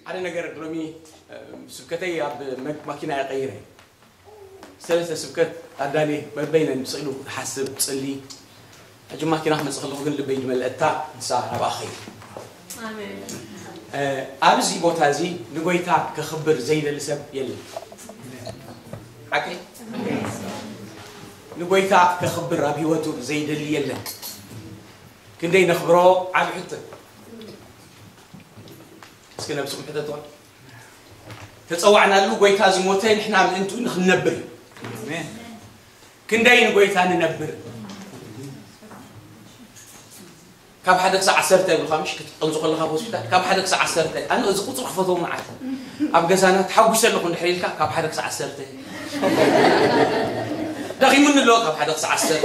ሓደ ነገር ሎሚ ስብከተይ ኣብ ማኪና ቀይረ ሰለስተ ስብከት ኣዳልየ በበይነን ስእሉ ክሓስብ ጽሊ ሕጂ ማኪና ክመጽእ ከለኹ ግን ልበይ ዝመልአታ ንሳ ናብኣ ኸይድ ኣብዚ ቦታ እዚ ንጎይታ ከኽብር ዘይደሊ ሰብ የለን። ሓቂ ንጎይታ ከኽብር ኣብ ህይወቱ ዘይደሊ የለን። ክንደይ ነኽብሮ ዓብ ሕቶ እስኪ ነብስኹም ሕተትዋ። ተጸዋዕናሉ ጎይታ ዝሞተ ንሕና ምእንቱ ንኽንነብር እዩ። ክንደይ ንጎይታ ንነብር? ካብ ሓደ ክሳብ ዓሰርተ ይብልካ ምሽ ክትቀንዞ ከለካ ሆስፒታል ካብ ሓደ ክሳብ ዓሰርተ ኣነ እዚ ቁፅሪ ክፈትዎ መዓት ኣብ ገዛና ተሓጉሰ ኣለኹ እንድሕር ኢልካ ካብ ሓደ ክሳብ ዓሰርተ ደኺሙኒ ኣለዎ ካብ ሓደ ክሳብ ዓሰርተ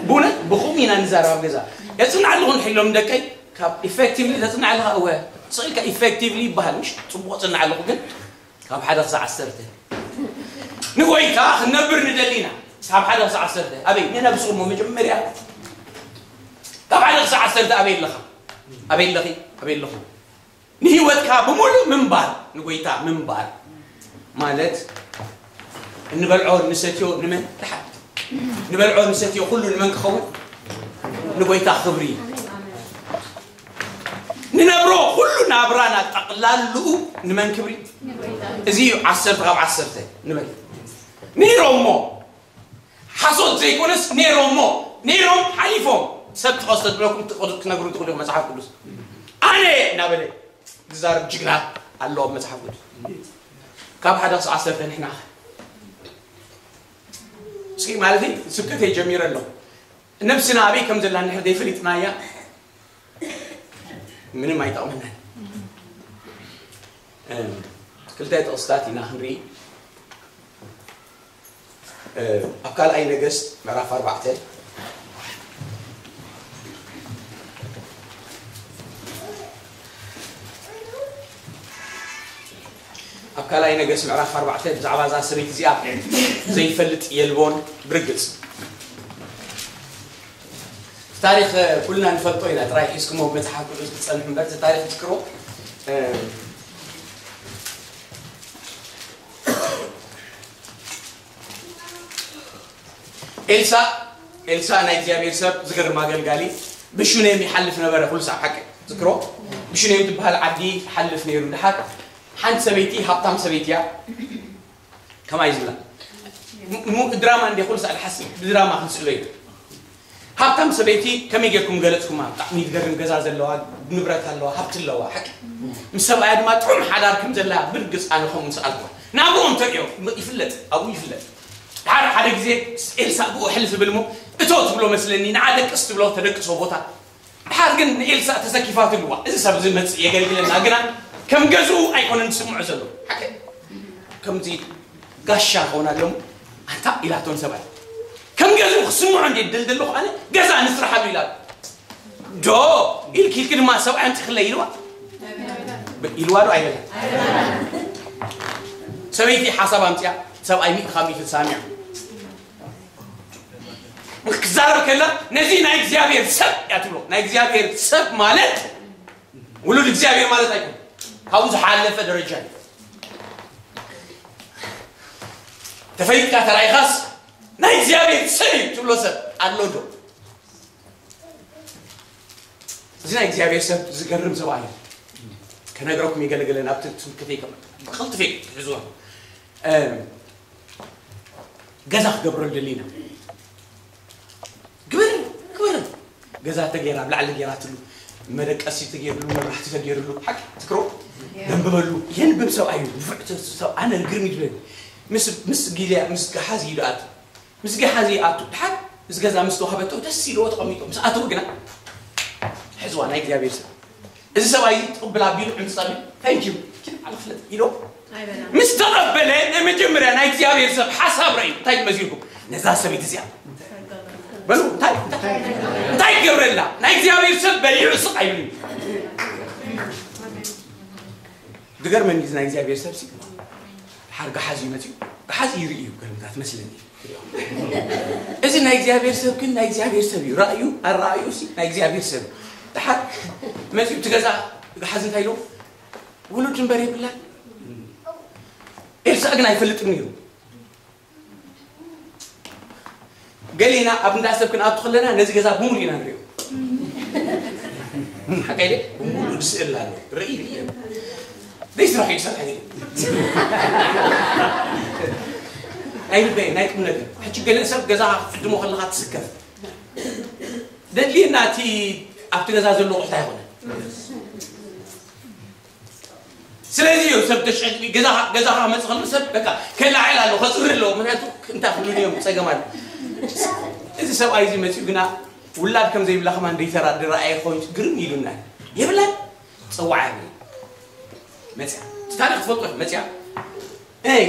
ብእውነት ብኹም ኢና ንዛረብ ኣብ ገዛ የፅንዓ ኣለኹ እንድሕር ኢሎም ደቀይ ካብ effectively ተፅንዓ ኣለኻ እወ ስኢልካ effectively ይበሃል ምሽ ፅቡቕ ፅንዓ ኣለኹ ግን ካብ ሓደ ክሳብ ዓሰርተ ንጎይታ ክንነብር ንደሊና ካብ ሓደ ክሳብ ዓሰርተ ኣበይ ንነብስኹም መጀመርያ ካብ ሓደ ክሳብ ዓሰርተ ኣበይ ኣለኻ ኣበይ ኣለኺ ኣበይ ኣለኹ ንህይወትካ ብምሉእ ምንባር ንጎይታ ምንባር ማለት እንበልዖ ንሰትዮ ንመን ድሓር ንበልዖ ንሰትዮ ኩሉ ንመን ክኸውን ንጎይታ ክብሪ ንነብሮ ኩሉ ናብራና ጠቕላልኡ ንመን ክብሪ እዚ እዩ ዓሰርተ ካብ ዓሰርተ ንበል ነይሮሞ ሓሶት ዘይኮነስ ነይሮሞ ነይሮም ሓሊፎም ሰብ ትቐስተ ትብለኩም ትነግሩ ትኽእሉ መፅሓፍ ቅዱስ ኣነ እናበለ ዝዛረብ ጅግና ኣለዎ መፅሓፍ ቅዱስ ካብ ሓደ ክሳብ ዓሰርተ ንሕና እስኪ ማለት ስብከተይ ጀሚረ ኣለኹ ነብስና ኣበይ ከም ዘላ እንድሕር ዘይፈሊጥናያ ምንም ኣይጠቕመናን ክልተ ጥቕስታት ኢና ክንርኢ ኣብ ካልኣይ ነገስት ምዕራፍ ኣርባዕተ ኣብ ካልኣይ ነገስ ምዕራፍ ኣርባዕተ ብዛዕባ እዛ ሰበይቲ እዚኣ ዘይፈልጥ የልቦን ብርግፅ ታሪክ ኩልና ንፈልጦ ኢና ጥራይ ሒዝኩሞ መፅሓፍ ቅዱስ ትፀንሑ እምበር እቲ ታሪክ ትክሮ ኤልሳ ኤልሳ ናይ እግዚኣብሔር ሰብ ዝገርም ኣገልጋሊ ብሹኔም ይሓልፍ ነበረ ኩሉ ሳዕ ሓቂ ዝክሮ ብሹኔም ትበሃል ዓዲ ይሓልፍ ነይሩ ድሓር ሓንቲ ሰበይቲ ሃብታም ሰበይቲ እያ ከማይ ዝብላ ድራማ እንደ ኩሉ ሳዕ ዝሓስብ ብድራማ ክንስእሎ እዩ ሃብታም ሰበይቲ ከመይ ጌርኩም ገለጽኩማ ብጣዕሚ ዝገርም ገዛ ዘለዋ ንብረት ኣለዋ ሃብቲ ኣለዋ ሓቂ ምስ ሰብኣያ ድማ ጥዑም ሓዳር ከም ዘላ ብርግጽ ኣነ ከምኡ ምስ ኣልኩ ናብኦም ተሪኦ ይፍለጥ ኣብኡ ይፍለጥ ሓደ ሓደ ግዜ ኤልሳ ብኡ ሕልፍ ብል ሞ እቶ ትብሎ መስለኒ ንዓ ደቅስ ትብሎ ተደቅሶ ቦታ ድሓር ግን ንኤልሳ ተሰኪፋትልዋ እዚ ሰብ እዚ መጽእ የገልግለና ግና ከም ገዝኡ ኣይኮነን ዝስምዖ ዘሎ ሓቂ ከምዚ ጋሻ ከውን ኣለሙ ኣንታ ኢላቶን ሰብኣይ ከም ገዝኡ ክስምዖ እንዴ ደልደለኹ ኣነ ገዛ ንስራሓሉ ኢላ ዶ ኢልኪ ኢልኪ ድማ ሰብኣይ ኣምፂኽለይ ኢልዋ ኢልዋ ዶ ኣይበላ ሰበይቲ ሓሳብ ኣምፅያ ሰብኣይ ሚእቲ ካብ ሚእቲ ሳሚዑ ክዛረብ ከላ ነዚ ናይ እግዚኣብሔር ሰብ እያ ትብሎ ናይ እግዚኣብሔር ሰብ ማለት ውሉድ እግዚኣብሔር ማለት ኣይኮን ካብኡ ዝሓለፈ ደረጃ እዩ ተፈሊጥካ ተራኢኻስ ናይ እግዚኣብሔር ሰብ እዩ ትብሎ ሰብ ኣሎ ዶ እዚ ናይ እግዚኣብሔር ሰብ ዝገርም ሰብኣይ እዩ ከነግረኩም ይገለገለ ናብቲ ትምክተይ ብቅልጥፌ ትሕዝዋ ገዛ ክገብረሉ ደሊና ግበር ግበር ገዛ ተገይራ ኣብ ላዕሊ ገይራትሉ መደቀሲ ተገይርሉ መብራህቲ ተገይርሉ ሓቂ ትክሮ ደንብበሉ የንብብ ሰብኣዩ ንፍዕ ኣነ ግርም ይድለኒ ምስ ጊልያ ምስ ገሓዝ ይድኣቱ ምስ ገሓዝ ይኣቱ ድሓር ምስ ገዛ ምስ ተዋህበቶ ደስ ኢልዎ ተቐሚጦ ምስ ኣተወ ግና ሕዝዋ ናይ እግዚኣብሔር ሰብ እዚ ሰብኣይ እዚ ትቕብል ኣቢሉ ዕምፂ ጸቢሉ thank you ኪድ ዓለ ክፍለጥ ኢሎ ምስ ተቐበለ ናይ መጀመርያ ናይ እግዚኣብሔር ሰብ ሓሳብ ረእዩ እንታይ መሲልኩም ነዛ ሰበይቲ እዚኣ በሉ እንታይ እንታይ ይገብረላ ናይ እግዚኣብሔር ሰብ በሊዑ ስቕ ኣይብልን ዝገርመኒ እዚ ናይ እግዚኣብሔር ሰብ ሲ ሓር ገሓዝ እዩ መፅኡ ገሓዝ ይርኢ እዩ ገርምታት መስለኒ እዚ ናይ እግዚኣብሔር ሰብ ግን ናይ እግዚኣብሔር ሰብ እዩ ራእዩ ኣራእዩ ሲ ናይ እግዚኣብሔር ሰብ እዩ ድሓር መፂኡ ትገዛ ገሓዝ እንታይ ኢሉ ውሉድ እምበር የብላን። ኤልሳዕ ግን ኣይፈልጥን ነይሩ። ገሊና ኣብ እንዳ ሰብ ክንኣቱ ከለና ነዚ ገዛ ብሙሉ ኢና ንሪኦ። ሓቀይ ድየ? ብሙሉ ዝስእል ኣሎ። ርእይ፣ ርእይ። ዘይስራሕ እዩ ዝሰርሕ። ናይ ልበይ ናይ ቁም ነገር። ሕጂ ገለ ሰብ ገዛ ክትፍድሞ ከለኻ ትስከፍ። ደድልየና እቲ ኣብቲ ገዛ ዘሎ ቁሕታ ኣይኮነን። ስለዚ እዩ ሰብ ተሸግሪ ገዛኻ ገዛኻ መጽእ ከሎ ሰብ በቃ ከላዕል ኣለዎ፣ ከጽሪ ኣለዎ። ምክንያቱ እንታይ ክብሉኒ እዮም? ጸገም ኣሎ። እዚ ሰብኣይ እዚ መጺኡ ግና ውላድ ከም ዘይብላ ከማን ደይተራ ድረኣየ ኮይኑ ግርም ኢሉና። የብላን። ጸዋዓ የብላን። መጽያ። እቲ ታሪኽ ትፈልጦ ኢኹም። መጽያ። እይ።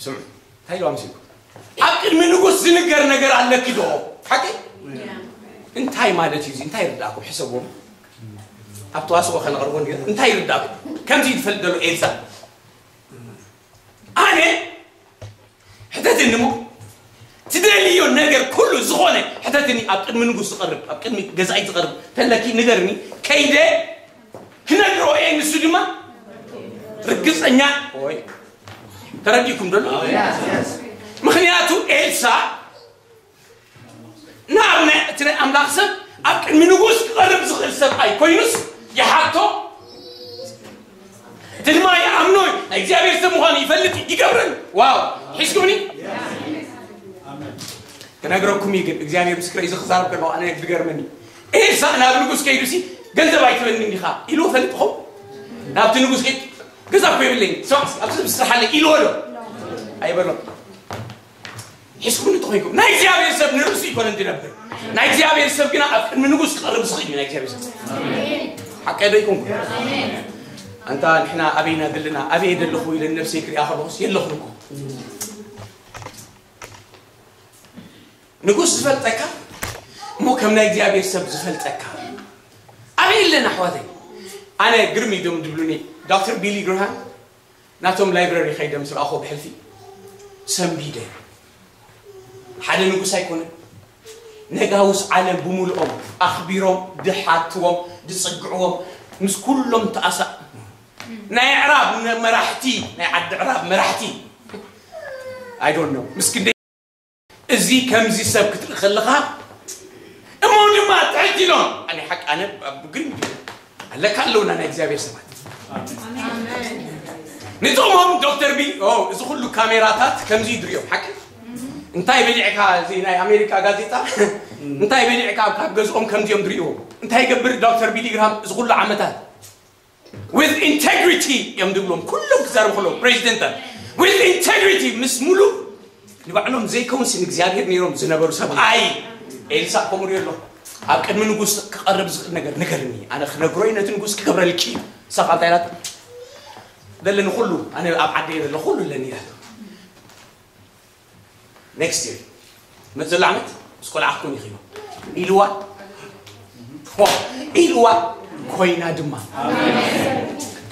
ስምዑ። እንታይ ኢሉ ኣምሲሉ? ኣብ ቅድሚ ንጉስ ዝንገር ነገር ኣለኪ ዶ? ሓቂ? እንታይ ማለት እዩ እዚ? እንታይ ይርዳእኩም? ሕሰብዎም። ኣብ ተዋስኦ ከነቕርቦ እንዲ እንታይ ይርዳእኩም? ከምዚ ይፈልጥ ዘሎ ኤልሳ። ኣነ ሕተትኒ እሞ ትደልዮ ነገር ኩሉ ዝኾነ ሕተትኒ። ኣብ ቅድሚ ንጉስ ዝቐርብ፣ ኣብ ቅድሚ ገዛኢ ዝቐርብ ተለኪ ንገርኒ። ከይደ ክነግሮ እየ። ንሱ ድማ ርግጸኛ ወይ ተረዲእኩም ደሎ? ምክንያቱ ኤልሳ ናብ ናይ እቲ ናይ ኣምላኽ ሰብ ኣብ ቅድሚ ንጉስ ክቐርብ ዝኽእል ሰብ ኣይኮይኑስ ይሓቶ፣ እቲ ድማ ይኣምኖ፣ ናይ እግዚኣብሔር ሰብ ምዃኑ ይፈልጥ፣ ይገብርን። ዋው! ሒዝኩምኒ? ክነግረኩም እዩ ግን እግዚኣብሔር ምስክረይ፣ እዚ ክዛረብ ከለኹ ኣነ ዝገርመኒ፣ ኤልሳዕ ናብ ንጉስ ከይዱ ሲ ገንዘብ ኣይትበኒ እንዲኻ ኢልዎ ፈልጥ ኸው ናብቲ ንጉስ ከይድ ገዛ እኮ የብለኝ፣ ስማዕ እስኪ፣ ኣብዚ ስራሓለይ ኢልዎ ዶ? ኣይበሎ። ሒዝኩም እንተኾይንኩም፣ ናይ እግዚኣብሔር ሰብ ንርእሱ ይኮነን ዝነብር። ናይ እግዚኣብሔር ሰብ ግና ኣብ ቅድሚ ንጉስ ክቐርብ ዝኽእል እዩ። ናይ እግዚኣብሔር ሰብ ሓቀ ዶ ይኮንኩም? ኣንታ ንሕና ኣበይና ዘለና፣ ኣበይ ዘለኹ ኢለ ነብሰይ ክሪኣ ከለኹስ የለኹን እኮ። ንጉስ ዝፈልጠካ እሞ ከም ናይ እግዚኣብሔር ሰብ ዝፈልጠካ ኣበይ ኣለና ኣሕዋተይ? ኣነ ግርም እዮም ድብሉኒ። ዶክተር ቢሊ ግርሃም ናቶም ላይብረሪ ከይደ ምስ ረኣኹ ብሕልፊ ሰንቢደ። ሓደ ንጉስ ኣይኮነን፣ ነጋውስ ዓለም ብምልኦም ኣኽቢሮም ድሓትዎም ዝጽግዕዎም ምስ ኩሎም ተኣሳ ናይ ኣዕራብ መራሕቲ ናይ ዓዲ ኣዕራብ መራሕቲ I don't know ምስ ክንደይ እዚ ከምዚ ሰብ ክትርኢ ከለኻ እሞ ድማ ትሕት ኢሎም ኣነ ሓቂ ኣነ ብግርም ኣለካ ኣለውና ናይ እግዚኣብሔር ሰባት ንጥቕሞም ዶክተር ቢ እዚ ኩሉ ካሜራታት ከምዚ ድሪኦም ሓቂ እንታይ በሊዕካ እዚ ናይ ኣሜሪካ ጋዜጣ እንታይ በሊዕካ ካብ ገዝኦም ከምዚኦም ድሪእዎ እንታይ ይገብር ዶክተር ቢሊግራም እዚ ኩሉ ዓመታት with integrity እዮም ድብሎም ኩሎም ክዛረቡ ከለዉ ፕሬዚደንታት with integrity ምስ ሙሉ ንባዕሎም ዘይከውንሲ ንእግዚኣብሔር ነይሮም ዝነበሩ ሰብኣይ ኤልሳዕ ከምኡ ኣሎ ኣብ ቅድሚ ንጉስ ክቐርብ ዝኽእል ነገር ንገርኒ ኣነ ክነግሮይ ነቲ ንጉስ ክገብረልኪ እዩ ሳኻ እንታይ ኢላት ዘለኒ ኩሉ ኣነ ኣብ ዓደየ ዘሎ ኩሉ ኣለኒ ኢላት next year መት ዘሎ ዓመት ምስ ቆልዓ ክኮን ይኽእሉ ኢልዋ ኢልዋ ኮይና ድማ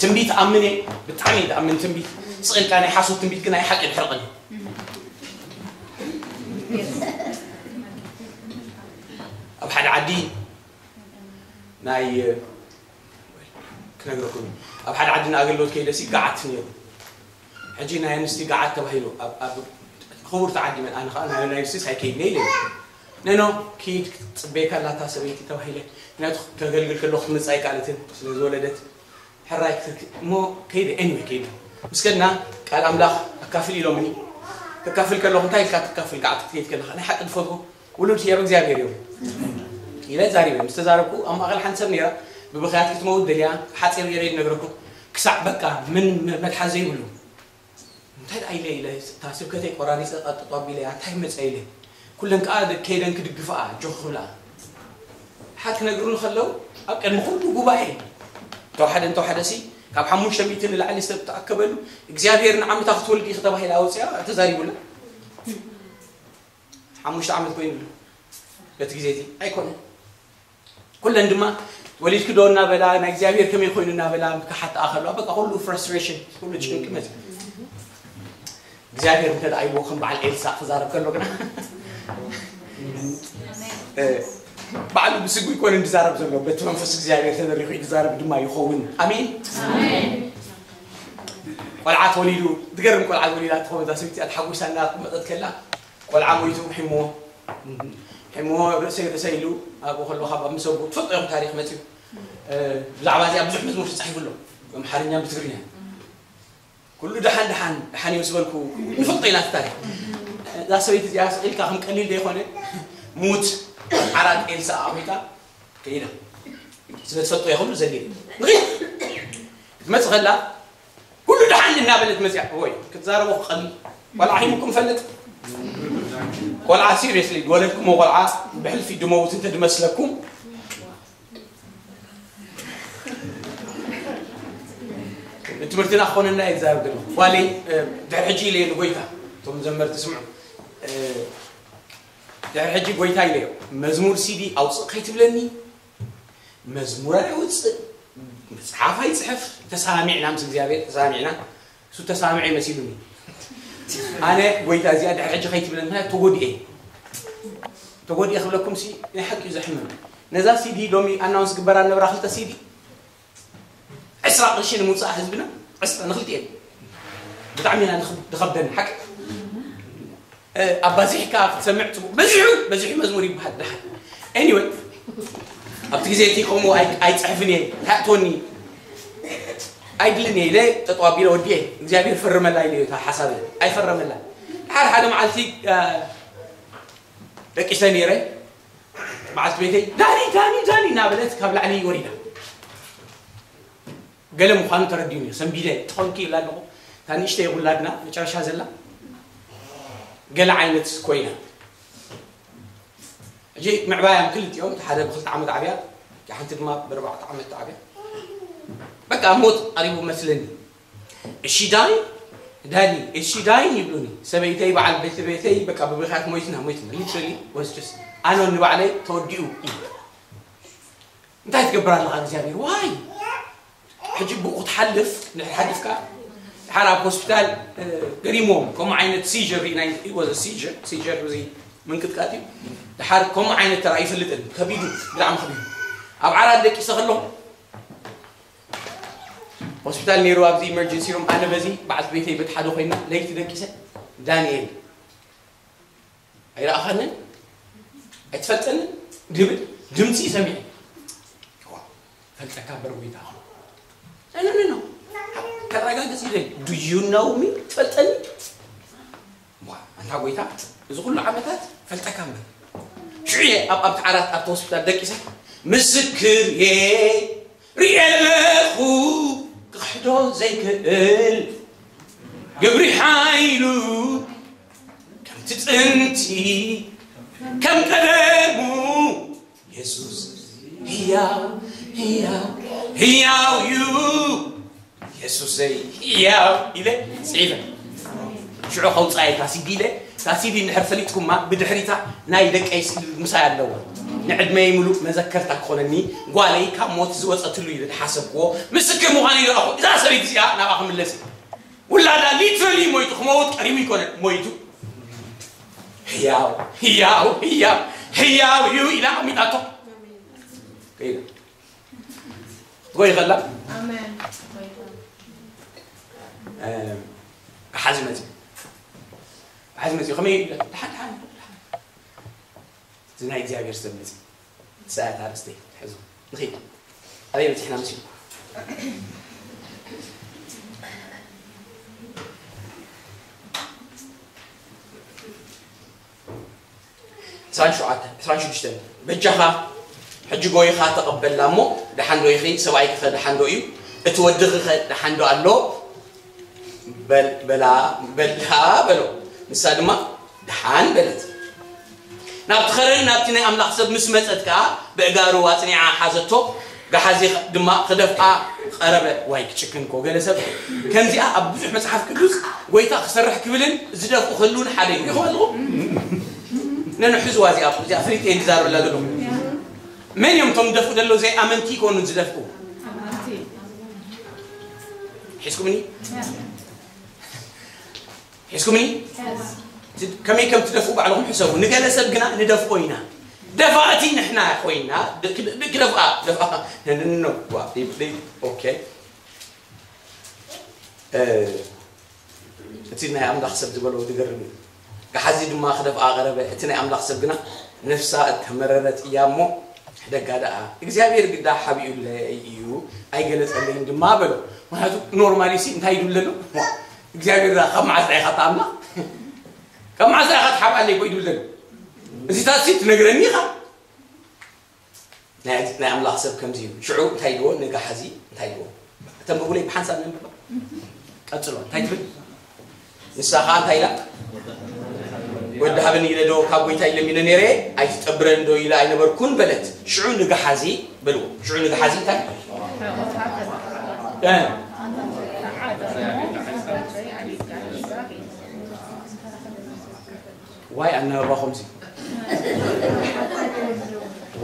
ትንቢት ኣምን እየ ብጣዕሚ እየ ዝኣምን ትንቢት ስቕ ኢልካ ናይ ሓሶት ትንቢት ግን ናይ ሓቂ ድሕርቕን ኣብ ሓደ ዓዲ ናይ ክነግረኩም ኣብ ሓደ ዓዲ ንኣገልግሎት ከይደሲ ገዓት ነይሩ ሕጂ ናይ ኣንስቲ ገዓት ተባሂሉ ክቡር ተዓዲመን ኣነ ከዓ ናይ ዩናይትድ ስቴትስ ኣይከይድነ ኢለ ነኖ ኪድ ክትፅበየካ ኣላታ ሰበይቲ ተባሂለ ምክንያቱ ከገልግል ከለኩ ክትመፅእ ኣይከኣለትን ስለዝወለደት ሕራይ ክትርክ እሞ ከይደ anyway ከይደ ምስ ከድና ቃል ኣምላኽ ኣካፍል ኢሎምኒ ከካፍል ከለኹ እንታይ ኢልካ ትካፍል ገዓት ክትከይድ ከለካ ናይ ሓቂ ዝፈትዎ ውሉድ ህያብ እግዚኣብሔር እዮም ኢለ ዛሪበ ምስ ተዛረብኩ ኣብ ማእኸል ሓንቲ ሰብ ነይራ ብብኽያት ክትመውት ደልያ ሓፂር ገይረ ዝነግረኩም ክሳዕ በቃ ምን መትሓዚ ዘይብሉ እንታይ ደኣ ኢለ ኢለ እታ ስብከተይ ቆራሪፀ ቀጥጦ ኣቢለያ እንታይ መፀ ኢለ ኩለን ከዓ ከይደን ክድግፍኣ ጆኽ ክብላ ሓ ክነግሩኒ ከለዉ ኣብ ቅድሚ ኩሉ ጉባኤ እንተወሓደ እንተወሓደ ሲ ካብ ሓሙሽተ ሚእቲ ንላዕሊ ሰብ ተኣከበሉ እግዚኣብሔር ንዓመታ ክትወልዲ ኢኺ ተባሂላ ወፅያ ተዛሪቡላ ሓሙሽተ ዓመት ኮይኑ በቲ ግዜ እቲ ኣይኮነን ኩለን ድማ ወሊድኪ ዶ እናበላ ናይ እግዚኣብሔር ከመይ ኮይኑ እናበላ ክሓትኣ ከለዋ በቃ ኩሉ ፍራስትሬሽን ኩሉ ጭንቂ መፅ እግዚኣብሔር እንተ ደኣ ኢልዎ ከም በዓል ኤልሳ ክዛረብ ከሎ ግና እ፣ ባዕሉ ብስጉ ይኮነ ዝዛረብ ዘሎ፣ በቲ መንፈስ እግዚኣብሔር ተደሪኹ እዩ ዝዛረብ ድማ ይኸውን። ኣሜን። ቆልዓ ተወሊዱ፣ ትገርም ቆልዓ ተወሊዳ ትኸውን እዛ ሰበይቲ እያ ተሓጒሳ እናመጸት ከላ፣ ቆልዓ ሞይቱ ሒምዎ፣ ሒምዎ ርእሰይ ርእሰይ ኢሉ ኣብኡ ከሎ ካብ ኣብ ምሰቡ ትፈልጦ ኢኹም ታሪኽ መጺኡ። እ፣ ብዛዕባ እዚኣ ብዙሕ መዝሙር ተጻሒፉ ኣሎ፣ ብኣምሓርኛን ብትግርኛን። ኩሉ ደሓን ደሓን ደሓን እዩ ምስ በልኩ ንፈልጦ ኢና እቲ ታሪኽ። እዛ ሰበይቲ እዚኣ ስቕ ኢልካ ከም ቀሊል ዘይኮነ ሙት ዓራት ኤልሳ ኣቑሒታ ከይዳ። ስለ ትፈልጦ እያ ኩሉ ዘድልየ። ንኺድ ክትመጽእ ከላ ኩሉ ደሓን እናበለት መጽያ። ወይ ክትዛረቦ ክቐልል። ቆልዓ ሒሙኩም ፈልጥ? ቆልዓ ሲሪየስሊ ዝወለድኩሞ ቆልዓ ብሕልፊ ድመውት እንተ ድመስለኩም ትምህርትና ክኾነና እየ ዝዛረብ ዘሎ። ጓለይ፣ እ፣ ድሕሪ ሕጂ ኢለዮ ንጎይታ፣ እቶም ዘመርቲ ስምዑ። እ፣ ድሕሪ ሕጂ ጎይታ ኢለዮ፣ መዝሙር ሲዲ ኣውፅእ ከይትብለኒ፣ መዝሙር ኣይውፅእ፣ መፅሓፍ ኣይፅሕፍ፣ ተሰማሚዕና ምስ እግዚኣብሔር ተሰማሚዕና፣ እሱ ተሰማሚዐ መሲሉኒ። ኣነ ጎይታ እዚኣ ድሕሪ ሕጂ ከይትብለኒ፣ ምክንያቱ ተጎዲኤ። ተጎዲኤ ክብለኩም ሲ፣ ናይ ሓቂ እዩ ዘሕምም። ነዛ ሲዲ ሎሚ ኣናውንስ ግበራ ነበራ ክልተ ሲዲ፣ ዕስራ ቅርሺ ንምውፃእ ህዝብና፣ ዕስራ ንክልቲኤን። ብጣዕሚ ኢና ንኽ-፣ ንኸብደኒ ሓቂ። እ፣ ኣባዚሕካ ክትሰምዕ ጽቡቕ። በዚሑ፣ በዚሑ መዝሙር ይበሃል ደሓን። ኤኒወይ፣ ኣብቲ ግዜ እቲ ከምኡ ኣይ-፣ ኣይጽሕፍን እየ። እንታይ እትወኒ? ኣይድልን እየ ኢለ ጠጠው ኣቢለ ወዲኤ። እግዚኣብሔር ፈርመላ ኢለ እታ ሓሳበ። ኣይፈረመላ። ሓደ ሓደ መዓልቲ፣ እ፣ ደቂሰ ነይረ። መዓልቲ ቤተይ፣ "ዳኒ፣ ዳኒ፣ ዳኒ" እናበለት ካብ ላዕሊ ወሪዳ። ገለ ምዃኑ ተረዲኡኒ። ሰንቢደ፣ ተኾንኪ ኢላ ኣለኹ። እታ ንእሽተይ ውላድና፣ መጨረሻ ዘላ፣ ገለ ዓይነት ኮይና። ሕጂ ምዕባዮም ክልቲኦም፣ እቲ ሓደ ብክልተ ዓመት ዓብያ፣ እታ ሓንቲ ድማ ብኣርባዕተ ዓመት ዓብያ። በቃ ሞት ቀሪቡ መስለኒ። "እሺ ዳኒ፣ ዳኒ፣ እሺ ዳኒ" ይብሉኒ። ሰበይተይ፣ በዓል ቤት ቤተይ፣ በቃ ብብኽያት ሞይትና፣ ሞይትና። Literally was just፣ ኣነ ንባዕለይ ተወዲኡ እዩ። እንታይ ትገብር ኣለኻ እግዚኣብሔር? ዋይ! ሕጂ ብኡ ክትሓልፍ፣ ድሕሪ ሓሊፍካ፣ ድሓር ኣብ ሆስፒታል፣ እ፣ ገሪሞም፣ ከምኡ ዓይነት ሲጀር ርኢና፣ it was a seizure፣ ሲጀር እዚ ምንቅጥቃጥ እዩ። ድሓር ከምኡ ዓይነት ተራእዩ ይፈልጥን፣ ከቢዱ፣ ብጣዕሚ ከቢዱ። ኣብ ዓራት ደቂሰ ከለኹ፣ ሆስፒታል ነይሩ፣ ኣብዚ ኢመርጀንሲ ሩም፣ ኣነ በዚ በዓልቲ ቤተይ በቲ ሓደ ኮይና፣ ለይቲ ደቂሰ፣ "ዳንኤል፣ ኣይረኣኻንን? ኣይትፈልጠንን?" ድብል ድምፂ ሰሚዐ። "ዋ፣ ፈልጠካ እምበር ጎይታ። ኖ፣ ኖ፣ ኖ፣ ኖ። ተረጋግፅ ይደል። Do you know me? ትፈልጠኒ?" "ዋ፣ ኣንታ ጎይታ፣ እዚ ኩሉ ዓመታት ፈልጠካ እምበር." ሽዑ እየ ኣብ፣ ኣብቲ ዓራት፣ ኣብቲ ሆስፒታል ደቂሰ፣ "ምስክር እየ፣ ርእየ ኣለኹ፣ ክኽሕዶ ዘይክእል ግብሪ ሓይሉ፣ ከምቲ ጥንቲ፣ ከም ቀደሙ፣ የሱስ ህያው፣ ህያው፣ ህያው እዩ፣ የሱሰይ ህያው" ኢለ ጽሒፈ። ሽዑ ከውጽኣ እየ እታ ሲዲ ኢለ፣ እታ ሲዲ እንድሕር ፈሊጥኩማ፣ ብድሕሪታ ናይ ደቀይ ስእሊ ምሳይ ኣለዋ። ንዕድመይ ምሉእ መዘከርታ ክኾነኒ፣ ጓለይ ካብ ሞት ዝወጸትሉ ኢለ ዝሓሰብክዎ ምስክር ምዃኑ ይረኣኹ። እዛ ሰበይቲ እዚኣ ናብኣ ክምለስ እየ። ውላዳ ሊትራሊ ሞይቱ፣ ክመውት ቀሪቡ ይኮነ፣ ሞይቱ። ህያው፣ ህያው፣ ህያው፣ ህያው እዩ ኢላ ኣሚጣቶ። ከይዳ። ትጎይ ከላ? ኣሜን። እ፣ ሓዚ መጺኡ። ሓዚ መጺኡ። ከመይ? ደሓን፣ ደሓን፣ ደሓን። እዚ ናይ እግዚኣብሔር ሰብ መጺኡ። ሰዓት ኣርእስተይ ትሕዙ። ንኺድ። ኣበይ በጺሕና መሲሉ? ዕስራን ሸውዓተን፣ ዕስራን ሽዱሽተን። በጃኻ፣ ሕጂ ጎይኻ ተቐበላ እሞ፣ ደሓን ዶ ኢኺ? ሰብኣይኪኸ ደሓን ዶ እዩ? እቲ ወድኺኸ ደሓን ዶ ኣሎ? በል-፣ በላ፣ በላ በሎ። ንሳ ድማ ደሓን በለት። ናብቲ ኸረን ናብቲ ናይ ኣምላኽ ሰብ ምስ መጸት ከኣ፣ ብእጋሩ ኣጽኒዓ ሓዘቶ፣ ገሓዚ ድማ ክደፍኣ ቀረበ። ዋይ፣ ክጭክን እኮ። ገለ ሰብ ከምዚኣ ኣብ ብዙሕ መጽሓፍ ቅዱስ ጎይታ ክሰርሕ ክብልን ዝደፍኡ ክህልውን ሓደ እዩ። ሪኢኹም ኣለኹም? ነንሕዝዋ እዚኣ፣ እዚኣ ፍሊጥ እየ ዝዛረበላ ዘለኹ። መን እዮም እቶም ዝደፍኡ ዘለዉ? ዘይኣመንቲ ይኮኑ ዝደፍኡ። ሒዝኩምኒ? ሒዝኩምኒ? ከመይ ከም ትደፍኡ ባዕልኹም ሕሰቡ። ንገለ ሰብ ግና ንደፍኦ ኢና። ደፋእቲ ንሕና ኮይና፣ ድ-፣ ድ-፣ ድ-፣ ክደፍኣ፣ ደፍኣ፣ ንነዋ፣ ይብል። ኦኬ። እ፣ እቲ ናይ ኣምላኽ ሰብ ዝበሎ ዝገርም እዩ። ገሓዚ ድማ ክደፍኣ ቀረበ። እቲ ናይ ኣምላኽ ሰብ ግና፣ ነፍሳ እተመረረት እያ እሞ፣ ሕደጋ ደኣ፣ እግዚኣብሔር ግዳ ሓቢኡለይ እዩ፣ ኣይገለጸለይን ድማ በሎ። ምኽንያቱ ኖርማሊ ሲ እንታይ ይድለ ኣሎ? እግዚኣብሔር ደኣ ካብ መዓስ ኢኻ እታ ኣምላኽ? ካብ መዓስ ኢኻ ትሓብኣለይ እኮ ይድለ ኣሎ። እዚታት ሲ ትነግረኒ ኢኻ። ናይ፣ ናይ ኣምላኽ ሰብ ከምዚ እዩ። ሽዑ እንታይ ኢልዎ? ንገሓዚ እንታይ ኢልዎ? እተንብቡለይ ብሓንሳብ ነንብባ። ቀጽሎ፣ እንታይ ትብል? ንሳ ኸኣ እንታይ ኢላ? "ወዲ ሃበኒ ኢለ ዶ ካብ ጐይታይ ለሚነ ነይረ? ኣይትጠብረን ዶ ኢለ ኣይነበርኩን?" በለት። ሽዑ ንገሓዚ በልዎ። ሽዑ ንገሓዚ እንታይ? እ። ዋይ ኣናባባ ከምዚ።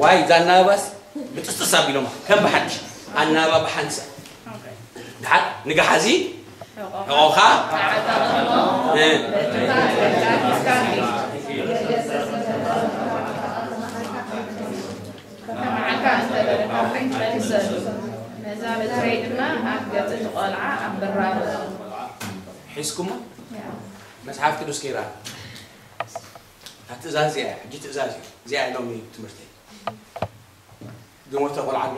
ዋይ እዛ ኣናባባስ ብጥስጥስ ኣቢሎማ። ከም ብሓድሽ ኣናባባ ሓንሳ። ድሓር ንገሓዚ ሕቖኻ። እ። ነዛ በትረይ ድማ ኣብ ገጽ እቲ ቆልዓ ኣብ ብራሩ። ሒዝኩሞ? መጽሓፍ ቅዱስ ከይረኣ። እታ ትእዛዝ እዚኣ እያ፣ ሕጂ ትእዛዝ እዩ። እዚኣ እያ ሎሚ ትምህርተይ። ዝሞተ ቆልዓ ኣሎ።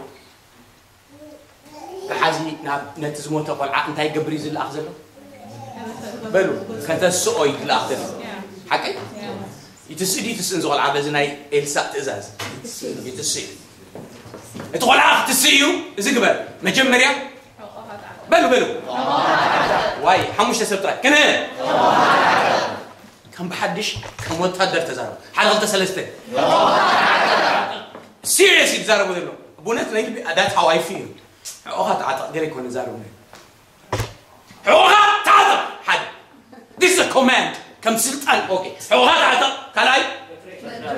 ገሓዚ ናብ፣ ነቲ ዝሞተ ቆልዓ እንታይ ገብር እዩ ዝለኣኽ ዘሎ? በሉ፣ ከተስኦ እዩ ዝለኣኽ ዘሎ። ሓቀይ? ይትስእ ድዩ ይትስእን እዚ ቆልዓ በዚ ናይ ኤልሳእ ትእዛዝ? ይትስእ እዩ። እቲ ቆልዓ ክትስእ እዩ፣ እዚ ግበር። መጀመርያ በሉ፣ በሉ። ዋይ፣ ሓሙሽተ ሰብ ጥራይ። ክንህ ከም ብሓድሽ፣ ከም ወታደር ተዛረቡ። ሓደ፣ ክልተ፣ ሰለስተ። ሲሪየስ እዩ ዝዛረቡ ዘሎ። ብእውነት ናይ ልቢ፣ that's how I feel። ሕቖኻ ተዓጠቕ፣ ገለ ይኮነ ዝዛረቡ ነይሩ። ሕቖኻ ተዓጠቕ፣ ሓደ። This is a command። ከም ስልጣን፣ ኦኬ። ሕቖኻ ተዓጠቕ፣ ካልኣይ፣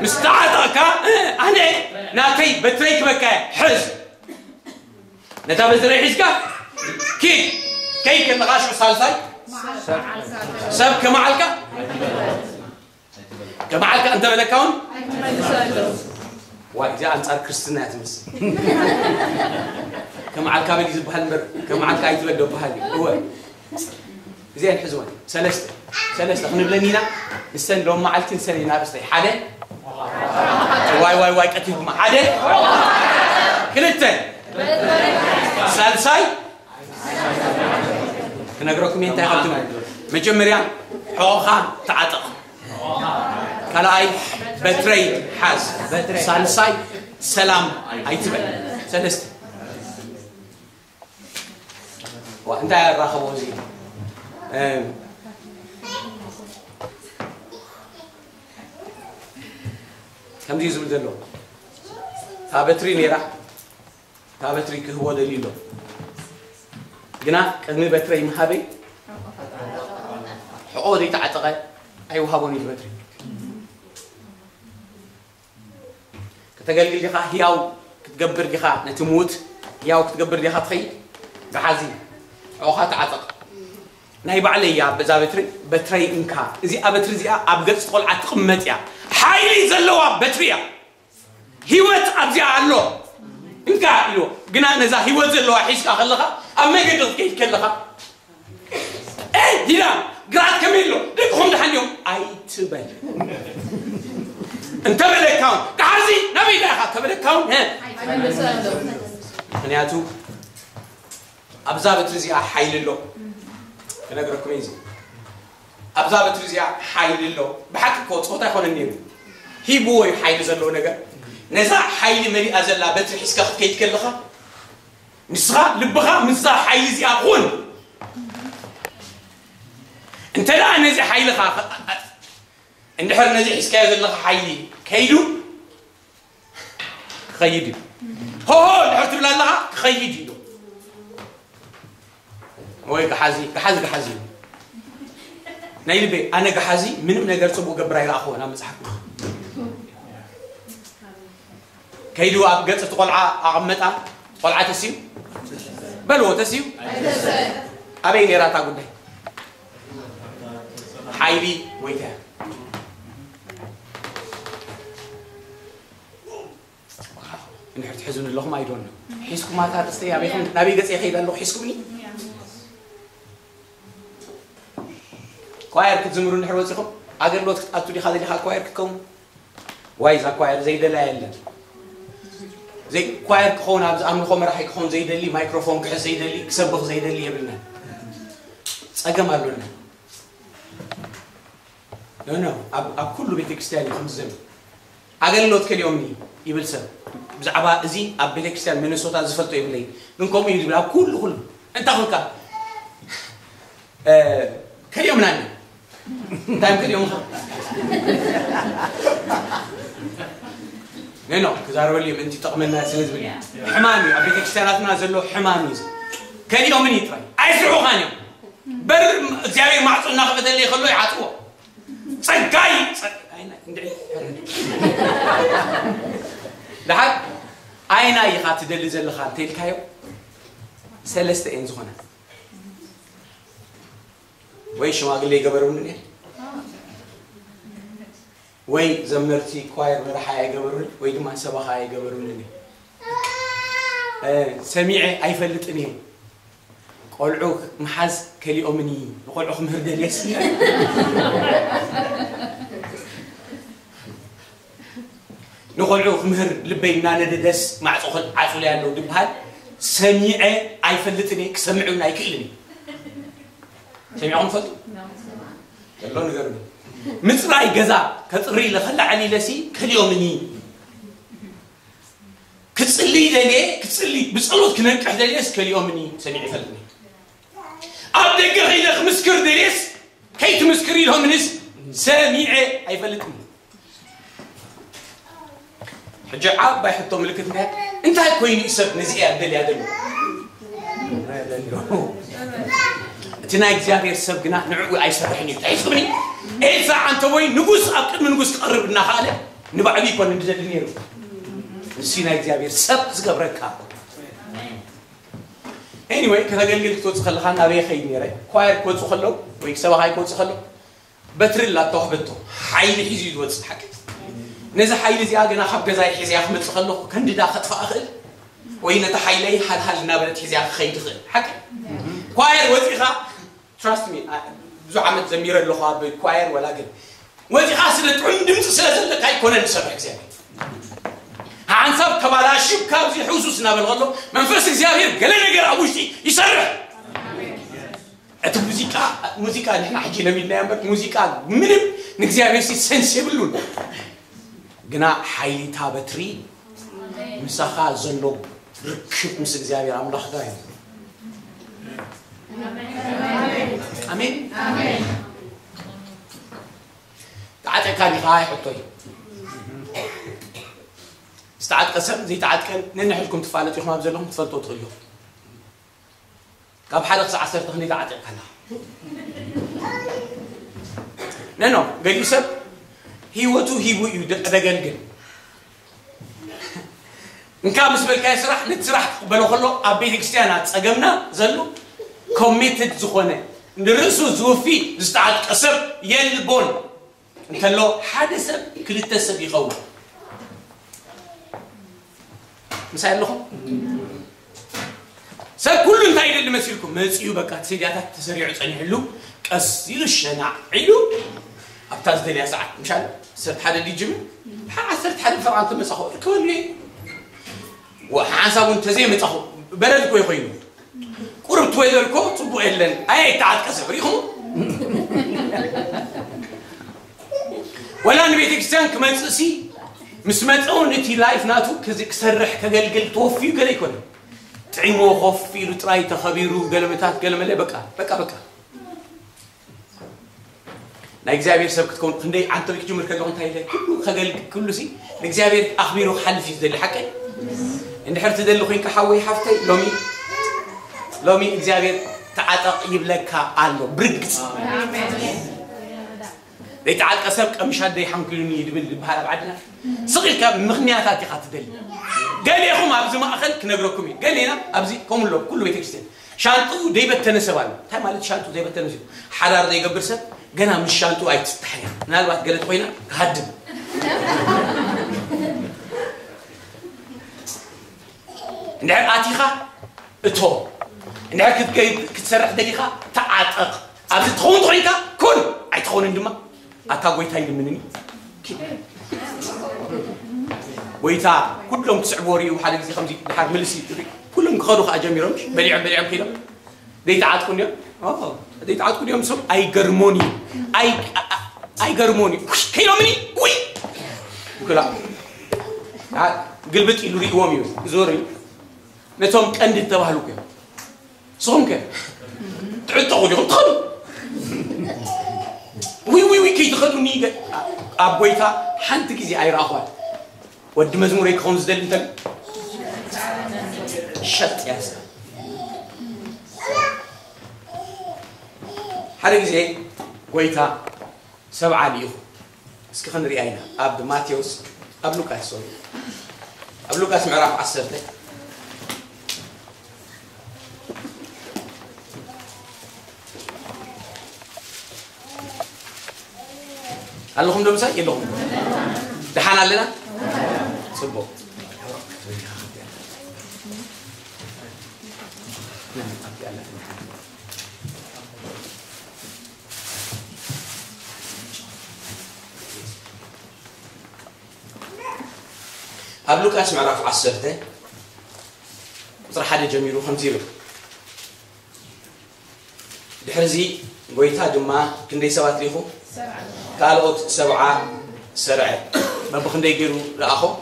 ምስ ተዓጠቕካ፣ እ፣ ኣነ ናተይ በትረይ ክበካ እየ፣ ሕዝ። ነታ በትሪ ሒዝካ ኪድ። ከይድ ከለኻ ሽዑ ሳልሳይ ሰብ ከመዓልካ፣ ከመዓልካ እንተበለካ እውን ዋይ፣ እዚኣ ኣንጻር ክርስትና እያ ትመስል። ከመዓልካ በል እዩ ዝበሃል እምበር፣ ከመዓልካ ኣይትበል ዶ በሃል እዩ። እወ። እዚአን ሕዝወን። ሰለስተ። ሰለስተ ክንብለን ኢና። ንሰን ሎም መዓልቲ ንሰን ኢና ርእስተይ። ሓደ። ዋይ፣ ዋይ፣ ዋይ፣ ቀቲልኩማ። ሓደ። ክልተ። ሳልሳይ። ክነግረኩም እየ እንታይ ከም ትነግሩ። መጀመርያ ሕቖኻ ተዓጠቕ። ካልኣይ በትረይ ሓዝ። ሳልሳይ ሰላም ኣይትበል። ሰለስተ። ዋ፣ እንታይ ኣራኸቦ እዚ? እም፣ ከምዚ እዩ ዝብል ዘሎ። እታ በትሪ ነይራ፣ እታ በትሪ ክህቦ ደልዩ ኣሎ። ግና ቅድሚ በትረይ ምሃበይ፣ ሕቖ ዘይተዓጠቐ ኣይውሃቦን እዩ በትሪ። ከተገልግል ዲኻ? ህያው ክትገብር ዲኻ? ነቲ ምዉት ህያው ክትገብር ዲኻ ትኸይድ? ገሓዚ፣ ሕቖኻ ተዓጠቕ። ናይ ባዕለይ እያ በዛ በትሪ፣ በትረይ እንካ። እዚኣ በትሪ እዚኣ ኣብ ገጽ ቆልዓ ትቕመጥ እያ። ሓይሊ ዘለዋ በትሪ እያ። ህይወት ኣብዚኣ ኣሎ። እንካ ኢልዎ። ግና ነዛ ህይወት ዘለዋ ሒዝካ ከለኻ፣ ኣብ መገዲ ክትከይድ ከለኻ፣ "ኤይ፣ ዲና፣ ግራት ከመይ ኣሎ? ደቅኹም ደሓን ድዮም?" ኣይትበል። እንተበለካ እውን፣ "ገሓዚ፣ ናበይ ደኣ ኢኻ?" እንተበለካ እውን፣ እ? ኣይትመልሰሉ። ምኽንያቱ፣ ኣብዛ በትሪ እዚኣ ሓይሊ ኣሎ። ክነግረኩም እየ እዚ። ኣብዛ በትሪ እዚኣ ሓይሊ ኣሎ። ብሓቂ እኮ ጾታ ኣይኮነን ነይሩ። ሂብዎ እዩ ሓይሊ ዘለዎ ነገር። ነዛ ሓይሊ መሊኣ ዘላ በትሪ ሒዝካ ክትከይድ ከለኻ፣ ንስኻ ልብኻ ምስዛ ሓይሊ እዚኣ ኩን። እንተ ደኣ ነዚ ሓይልኻ፣ እንድሕር ነዚ ሒዝካዮ ዘለኻ ሓይሊ ከይዱ፣ ክኸይድ እዩ። ሆሆ እንድሕር ትብል ኣለኻ፣ ክኸይድ እዩ። ወይ ገሓዚ፣ ገሓዚ፣ ገሓዚ እዩ። ናይ ልበይ፣ ኣነ ገሓዚ ምንም ነገር ጽቡቕ ገብር ኣይረኣኽዎን ኣብ መጽሓፍ። ከይዱ ኣብ ገጽ እቲ ቆልዓ ኣቐመጣ፣ ቆልዓ ተስዩ? በልዎ፣ ተስዩ? ኣበይ ነይራ እታ ጉዳይ? ሓይሊ ጎይታ እያ። እንድሕር ትሕዙኒ ኣለኹም ኣይዶን ነው ሒዝኩም ኣታ ርስተይ ኣበይኹም ናበይ ገጽ ይኸይድ ኣለኹ ሒዝኩምኒ? ኳየር ክትዝምሩ እንድሕር ወጺኹም ኣገልግሎት ክትኣቱ ዲኻ ደሊኻ ኳየር ክትከውን? ዋይ እዛ ኳየር ዘይደላ የለን። ዘይ ኳየር ክኸውን ኣብዚ ኣምልኾ መራሒ ክኸውን ዘይደሊ ማይክሮፎን ክሕዝ ዘይደሊ ክሰብኽ ዘይደሊ የብልና። ጸገም ኣሎና። ኖ ኖ ኣብ ኣብ ኩሉ ቤተክርስትያን እዩ ከምዚ ዘሎ። ኣገልግሎት ከሊኦምኒ ይብል ሰብ ብዛዕባ እዚ ኣብ ቤተክርስትያን ሚነሶታ ዝፈልጦ የብለይ። ግን ከምኡ እዩ ዝብል ኣብ ኩሉ ኩሉ እንታ ኮንካ እ፣ ከሊኦምና ኒ እንታይ እዮም ከሊኦምኻ? ኖ ኖ ክዛረበሉ እዩ ምንቲ ጠቕመና ስለ ዝብል እዩ። ሕማም እዩ ኣብ ቤተክርስትያናትና ዘሎ ሕማም እዩ። ከሊኦምን እዩ ጥራይ ኣይስርሑኻን እዮም። በር እግዚኣብሔር ማዕጾ እናኸፈተለይ ከሎ ይዓጽዎ። ጸጋይ ጸ- ኣይና- እንድዒ፣ ሕረድ። ደሓር ኣይና ኢኻ ትደሊ ዘለኻ እንተኢልካዮ ሰለስተ እየን ዝኾና። ወይ ሽማግሌ ይገበሩኒ ወይ ዘመርቲ ኳየር መራሓ ኣይገበሩኒ ወይ ድማ ሰበኻ ኣይገበሩኒ። እ፣ ሰሚዐ ኣይፈልጥን እየ። ቆልዑ ምሓዝ ከሊኦምኒ ንቆልዑ ክምህር ደልየስ ንቆልዑ ክምህር ልበይ እናነደደስ ማዕፆ ዓፁለ ያለው ድበሃል ሰሚዐ ኣይፈልጥን እየ ክሰምዕን ኣይክእልን እዩ። ሰሚዕኹም ፈልጡ ዘሎ ነገር ምፅራይ ገዛ ከፅሪ ለኸላዕሊ ለሲ ከሊኦምኒ ክጽሊ ደልየ ክጽሊ ብጸሎት ክነቅሕ ደልየስ ከሊኦምኒ ሰሚዕ ይፈልጥኒ ኣብ ደገ ኸይደ ክምስክር ደልየስ ከይትምስክር ኢሎምንስ ሰሚዐ ኣይፈልጥኒ። ሕጂ ዓባይ ሕቶ ምልክት እንታይ እንታይ ኮይኑ እዩ ሰብ ነዚ እያ ደልያ ደሎ? እቲ ናይ እግዚኣብሔር ሰብ ግና ንዕኡ ኣይሰርሕን እዩ። ተሒዝኩምኒ? ኤልሳ ዓንተቦይ ንጉስ ኣብ ቅድሚ ንጉስ ክቐርብ እናኸኣለ ንባዕሉ ይኮን እንድደሊ ነይሩ። ንሱ ናይ እግዚኣብሔር ሰብ ዝገብረካ። Anyway ከተገልግል ክትወፅእ ከለኻ ናበይ ኸይድ ነይረ? ኳየር ክወፁ ከለዉ ወይ ሰበኻይ ክወፁ ከለዉ በትሪ ላተዋህበቶ ሓይሊ ሒዙ እዩ ዝወፅእ። ሓቂ ነዚ ሓይሊ እዚኣ ገና ካብ ገዛይ ሒዘያ ክመፅእ ከለኹ ከንድዳ ከጥፋእ እኽእል ወይ ነቲ ሓይለይ ሃልሃል እናበለት ሒዘያ ክኸይድ እኽእል። ሓቂ ኳየር ወፂኻ trust me ብዙሕ ዓመት ዘሚረ ኣለኹ ኣብ ኳየር ወላ ግን ወፂኻ ስለ ጥዑም ድምፂ ስለ ዘለካ ኣይኮነን ዝሰርሕ እግዚኣብሔር። ሓንሳብ ተባላሽብ ካብዚ ሕውሱስ እናበለ ከሎ መንፈስ እግዚኣብሔር ገለ ነገር ኣብ ውሽጢ ይሰርሕ። እቲ ሙዚቃ ሙዚቃ ንሕና ሕጂ ለሚድናዮ እምበር ሙዚቃ ምንም ንእግዚኣብሔር ሲ ሰንስ የብሉን። ግና ሓይሊታ በትሪ ምሳኻ ዘሎ ርክብ ምስ እግዚኣብሔር ኣምላኽካ እዩ። ኣሜን። ተዓጠካ ዲኻ ሕቶይ ዝተዓጥቀ ሰብ ዘይተዓጥቀን ነንሕልኩም ትፋለጡ ኢኹም ኣብ ዘለኹም ትፈልጦ ትኽእሉ ኢኹም። ካብ ሓደ ክሳዕ ዓሰርተ ክንደይ ተዓጢቕካ ኣለኻ? ነኖ ገሊኡ ሰብ ህይወቱ ሂቡ እዩ ደ- ደገልግል። እንካ ምስ በልካዮ ስራሕ ነቲ ስራሕ ክቕበሎ ከሎ ኣብ ቤተ ክርስቲያናት ጸገምና ዘሎ ኮሚትድ ዝኾነ ንርእሱ ዝውፊ ዝተዓጥቀ ሰብ የልቦን። እንተሎ ሓደ ሰብ ክልተ ሰብ ይኸውን። ምሳይ ኣለኹም? ሰብ ኩሉ እንታይ ይደሊ መሲልኩም መፂኡ በቃ እቲ ሴድያታት ተሰሪዑ ፀኒሕሉ ቀስ ኢሉ ሸናዕ ኢሉ ኣብታ ዝደልያ ሰዓት ምሻል ዓሰርተ ሓደ ዲጅምን ዓሰርተ ሓደ ፈርቓን ተመፃኹ ርከበሉ ሓንሳብ እውን ተዘይመፃኹ በረድ እኮ ይኮይኑ ቁርብቲ ወይዘር እኮ ፅቡቅ የለን ኣይ ኣይተዓጥቀ ሰብ ሪኹም ወላ ንቤተ ክርስቲያን ክመፅእ ሲ ምስ መፀ እውን እቲ ላይፍ ናቱ ክሰርሕ ከገልግል ተወፍዩ ገለ ይኮነ ጥዒሞ ኮፍ ኢሉ ጥራይ ተኸቢሩ ገለመታት ገለመለ በቃ በቃ በቃ ናይ እግዚኣብሔር ሰብ ክትከውን ክንደይ ዓንተው ክትጅምር ከለኹ እንታይ ኢለ ኩሉ ከገልግ ኩሉ ሲ ንእግዚኣብሔር ኣኽቢሩ ክሓልፍ እዩ ዝደሊ ሓቀይ እንድሕር ትደሊ ኮይንካ ሓወይ ሓፍተይ ሎሚ ሎሚ እግዚኣብሔር ተዓጠቕ ይብለካ ኣሎ ብርግፅ ዘይተዓጥቀ ሰብ ቀምሻ ደይ ሓንኪሉኒ ይድብል ዝበሃል ኣብ ዓድና ስቕ ኢልካ ምኽንያታት ኢኻ ትደሊ ገሌኹም ኣብዚ ማእኸል ክነግረኩም እዩ ገሌና ኣብዚ ከምሎ ኩሉ ቤተክርስትያን ሻንጥኡ ዘይበተነ ሰብ ኣሎ እንታይ ማለት ሻንጥኡ ዘይበተነ ሰብ ሓዳር ዘይገብር ሰብ ገና ምስ ሻንጥኡ ኣይትፍታሕን እያ ምናልባት ገለ ተኮይና ክሃድም እንድሕር ኣቲኻ እቶ፣ እንድሕር ክትገይ ክትሰርሕ ደሊኻ ተዓጠቕ። ኣብዚ ትኸውን ተኾይንካ ኩን፣ ኣይትኾንን ድማ ኣታ ጎይታ ይልምንኒ። ጎይታ ኩሎም ክስዕብዎ ርእዩ ሓደ ግዜ ከምዚ ድሓር ምልሲ ይርኢ። ኩሎም ክኸዱ ከኣ ጀሚሮም፣ በሊዖም በሊዖም ከይዶም። ዘይተዓጥቁ እንዲዮም። ዘይተዓጥቁ እንዲዮም። ሰብ ኣይገርሞን እዩ። ኣይ ኣይገርሞን እዩ። ኩሽ ከይሎምኒ ውይ ይኩላ። ግልብጥ ኢሉ ርእዎም እዩ። ዞር እዩ። ነቶም ቀንዲ ዝተባህሉ እዮም። ንስኹም ከ ትዕጠቑ ዲኹም ትኸዱ? ውይ ውይ ውይ ከይትኸዱኒ። ኣብ ጎይታ ሓንቲ ግዜ ኣይረኣኹዋን። ወዲ መዝሙረይ ክኸውን ዝደሊ እንተ ሸጥ ያሰ ሓደ ግዜ ጎይታ ሰብዓ ልኢኹ። እስኪ ክንሪኣ ኢና ኣብ ማቴዎስ፣ ኣብ ሉቃስ፣ ሶሪ፣ ኣብ ሉቃስ ምዕራፍ ዓሰርተ። ኣለኹም ዶ ምሳይ? የለኹም? ደሓን ኣለና? ጽቡቕ። ኣብ ሉቃስ ምዕራፍ ዓሰርተ ቁፅሪ ሓደ ጀሚሩ ከምዚ ይብል። ድሕርዚ ጎይታ ድማ ክንደይ ሰባት ልኢኹ? ካልኦት ሰብዓ ሰርዐ። በብኽንደይ ገይሩ ለኣኾም?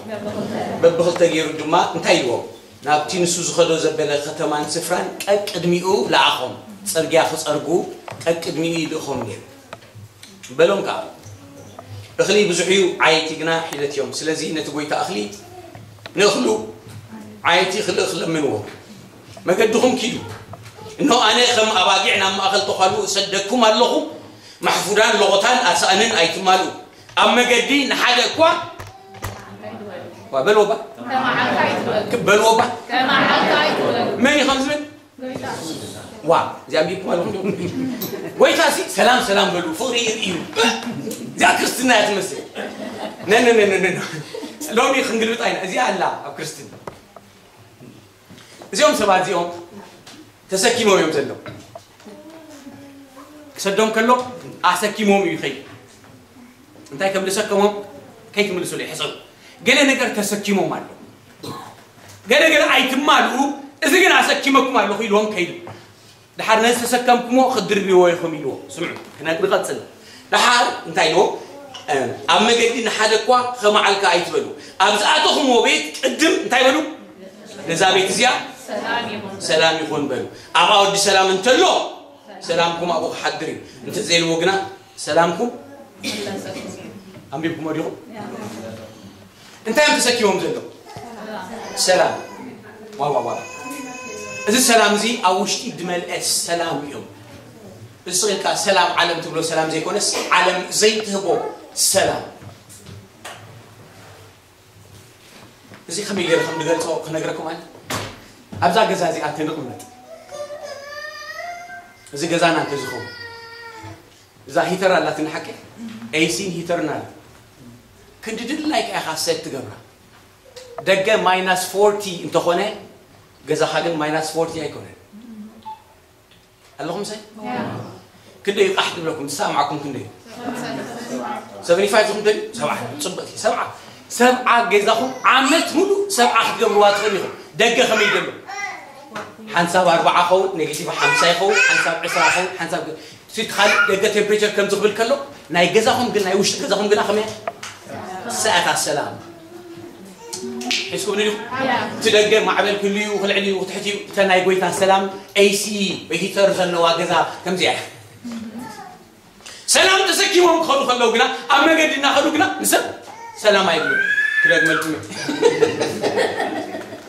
በብኽልተ ገይሩ ድማ እንታይ ኢልዎም? ናብቲ ንሱ ዝኸዶ ዘበለ ከተማን ስፍራን ቀቅድሚኡ ለኣኾም። ጽርግያ ክጸርጉ ቀቅድሚኡ ይልእኾም ነይሩ። በሎም ከኣ፣ "እኽሊ ብዙሕ እዩ፣ ዓየይቲ ግና ሒደት እዮም። ስለዚ ነቲ ጎይታ እኽሊ ንእኽሉ ዓየይቲ ክልእኽ ለምንዎ። መገድኹም ኪዱ። እንሆ ኣነ ከም ኣባጊዕ ናብ ማእከል ተዃሉ እሰደኩም ኣለኹ። ማሕፉዳን ለቖታን ኣሳእንን ኣይትማልኡ። ኣብ መገዲ ንሓደ እኳ" ዋ፣ በልዎ ባ። "ከመዓልካ ኣይትበሉ። በልዎ ባ። ከመዓልካ ኣይትበሉ። መን እዩ ከም ዝብል?" ዋ፣ እዚኣ ኣንቢብኩም ኣለኹም ዶ? ጎይታ ሲ ሰላም ሰላም በሉ፣ ፍቕሪ እዩ። እዚኣ ክርስትና እያ ትመስል። ነ፣ ነ፣ ነ፣ ነ፣ ነ። ሎሚ ክንግልብጣ ኢና። እዚኣ ኣላ ኣብ ክርስትና። እዚኦም ሰባት እዚኦም ተሰኪሞም እዮም ዘለዉ። ክሰዶም ከሎ ኣሰኪሞም እዩ ይኸይድ። እንታይ ከም ዝሰከሞም ከይትምልሱለይ ሕሰቡ። ገለ ነገር ተሰኪሞም ኣሎ። ገለ ገለ ኣይትማልኡ፣ እዚ ግን ኣሰኪመኩም ኣለኹ ኢልዎም ከይዱ። ድሓር ነዚ ተሰከምኩሞ ክትድርብዎ ኢኹም ኢልዎ። ስምዑ፣ ክነ-፣ ንቐጽል። ድሓር እንታይ ኢልዎ? እ፣ ኣብ መገዲ ንሓደ እኳ ከመዓልካ ኣይትበሉ። ኣብ ዝኣተኹምዎ ቤት ቅድም እንታይ በሉ? ነዛ ቤት እዚኣ ሰላም ይኹን። ሰላም ይኹን በሉ። ኣብኣ ወዲ ሰላም እንተሎ ሰላምኩም ኣብኡ ክሓድር እዩ። እንተዘይልዎ ግና ሰላምኩም ኣንቢብኩሞ ዲኹም? እንታይ እዮም ተሰኪሞም ዘለዉ? ሰላም። ዋው፣ ዋው፣ ዋው። እዚ ሰላም እዚ ኣብ ውሽጢ ድመልአ ሰላም እዮም። እዚ ስቕ ኢልካ ሰላም ዓለም ትብሎ ሰላም ዘይኮነስ፣ ዓለም ዘይትህቦ ሰላም። እዚ ከመይ ገይረ ከም ዝገልጾ ክነግረኩም ኣነ። ኣብዛ ገዛ እዚኣ እንተንቕመጥ፣ እዚ ገዛና እንተዝኸውን፣ እዛ ሂተር ኣላትና ሓቂ፣ ኤሲን ሂተርን ኣላ። ክንዲ ድላይካ ኢኻ ሰት ትገብራ። ደገ ማይናስ ፎርቲ እንተኾነ፣ ገዛኻ ግን ማይናስ ፎርቲ ኣይኮነን። ኣለኹም ሰ? ክንደይ ቃሕ ትብለኩም? ትሰማዕኩም ክንደይ? ሰቨንቲ ፋይቭ ኹም ደል ሰብዓ። ጽብቕቲ ሰብዓ። ሰብዓ ገዛኹም ዓመት ሙሉ ሰብዓ ክትገብርዋ ትኽእሉ ኢኹም። ደገ ከመይ ገሎ? ሓንሳብ ኣርባዓ ኸውን፣ ኔጌቲቭ ሓምሳ ይኸውን፣ ሓንሳብ ዕስራ ኸውን፣ ሓንሳብ ግ-፣ እቲ ካልእ ደገ ቴምፕሬቸር ከምዚ ክብል ከሎ፣ ናይ ገዛኹም ግን፣ ናይ ውሽጢ ገዛኹም ግና ከመይ? ሰኣታት ሰላም። ሒዝኩም ንዲኹም? እቲ ደገ ማዕበል ክህሉ እዩ፣ ክልዕል እዩ፣ ክትሕት እዩ። እታ ናይ ጎይታ ሰላም ኤሲ ወይ ሂተር ዘለዋ ገዛ ከምዚኣ እያ። ሰላም ተሰኪሞም ክኸዱ ከለዉ ግና፣ ኣብ መገዲ እናኸዱ ግና ንሰብ ሰላም ኣይብሉ። ክደግመልኩም እየ።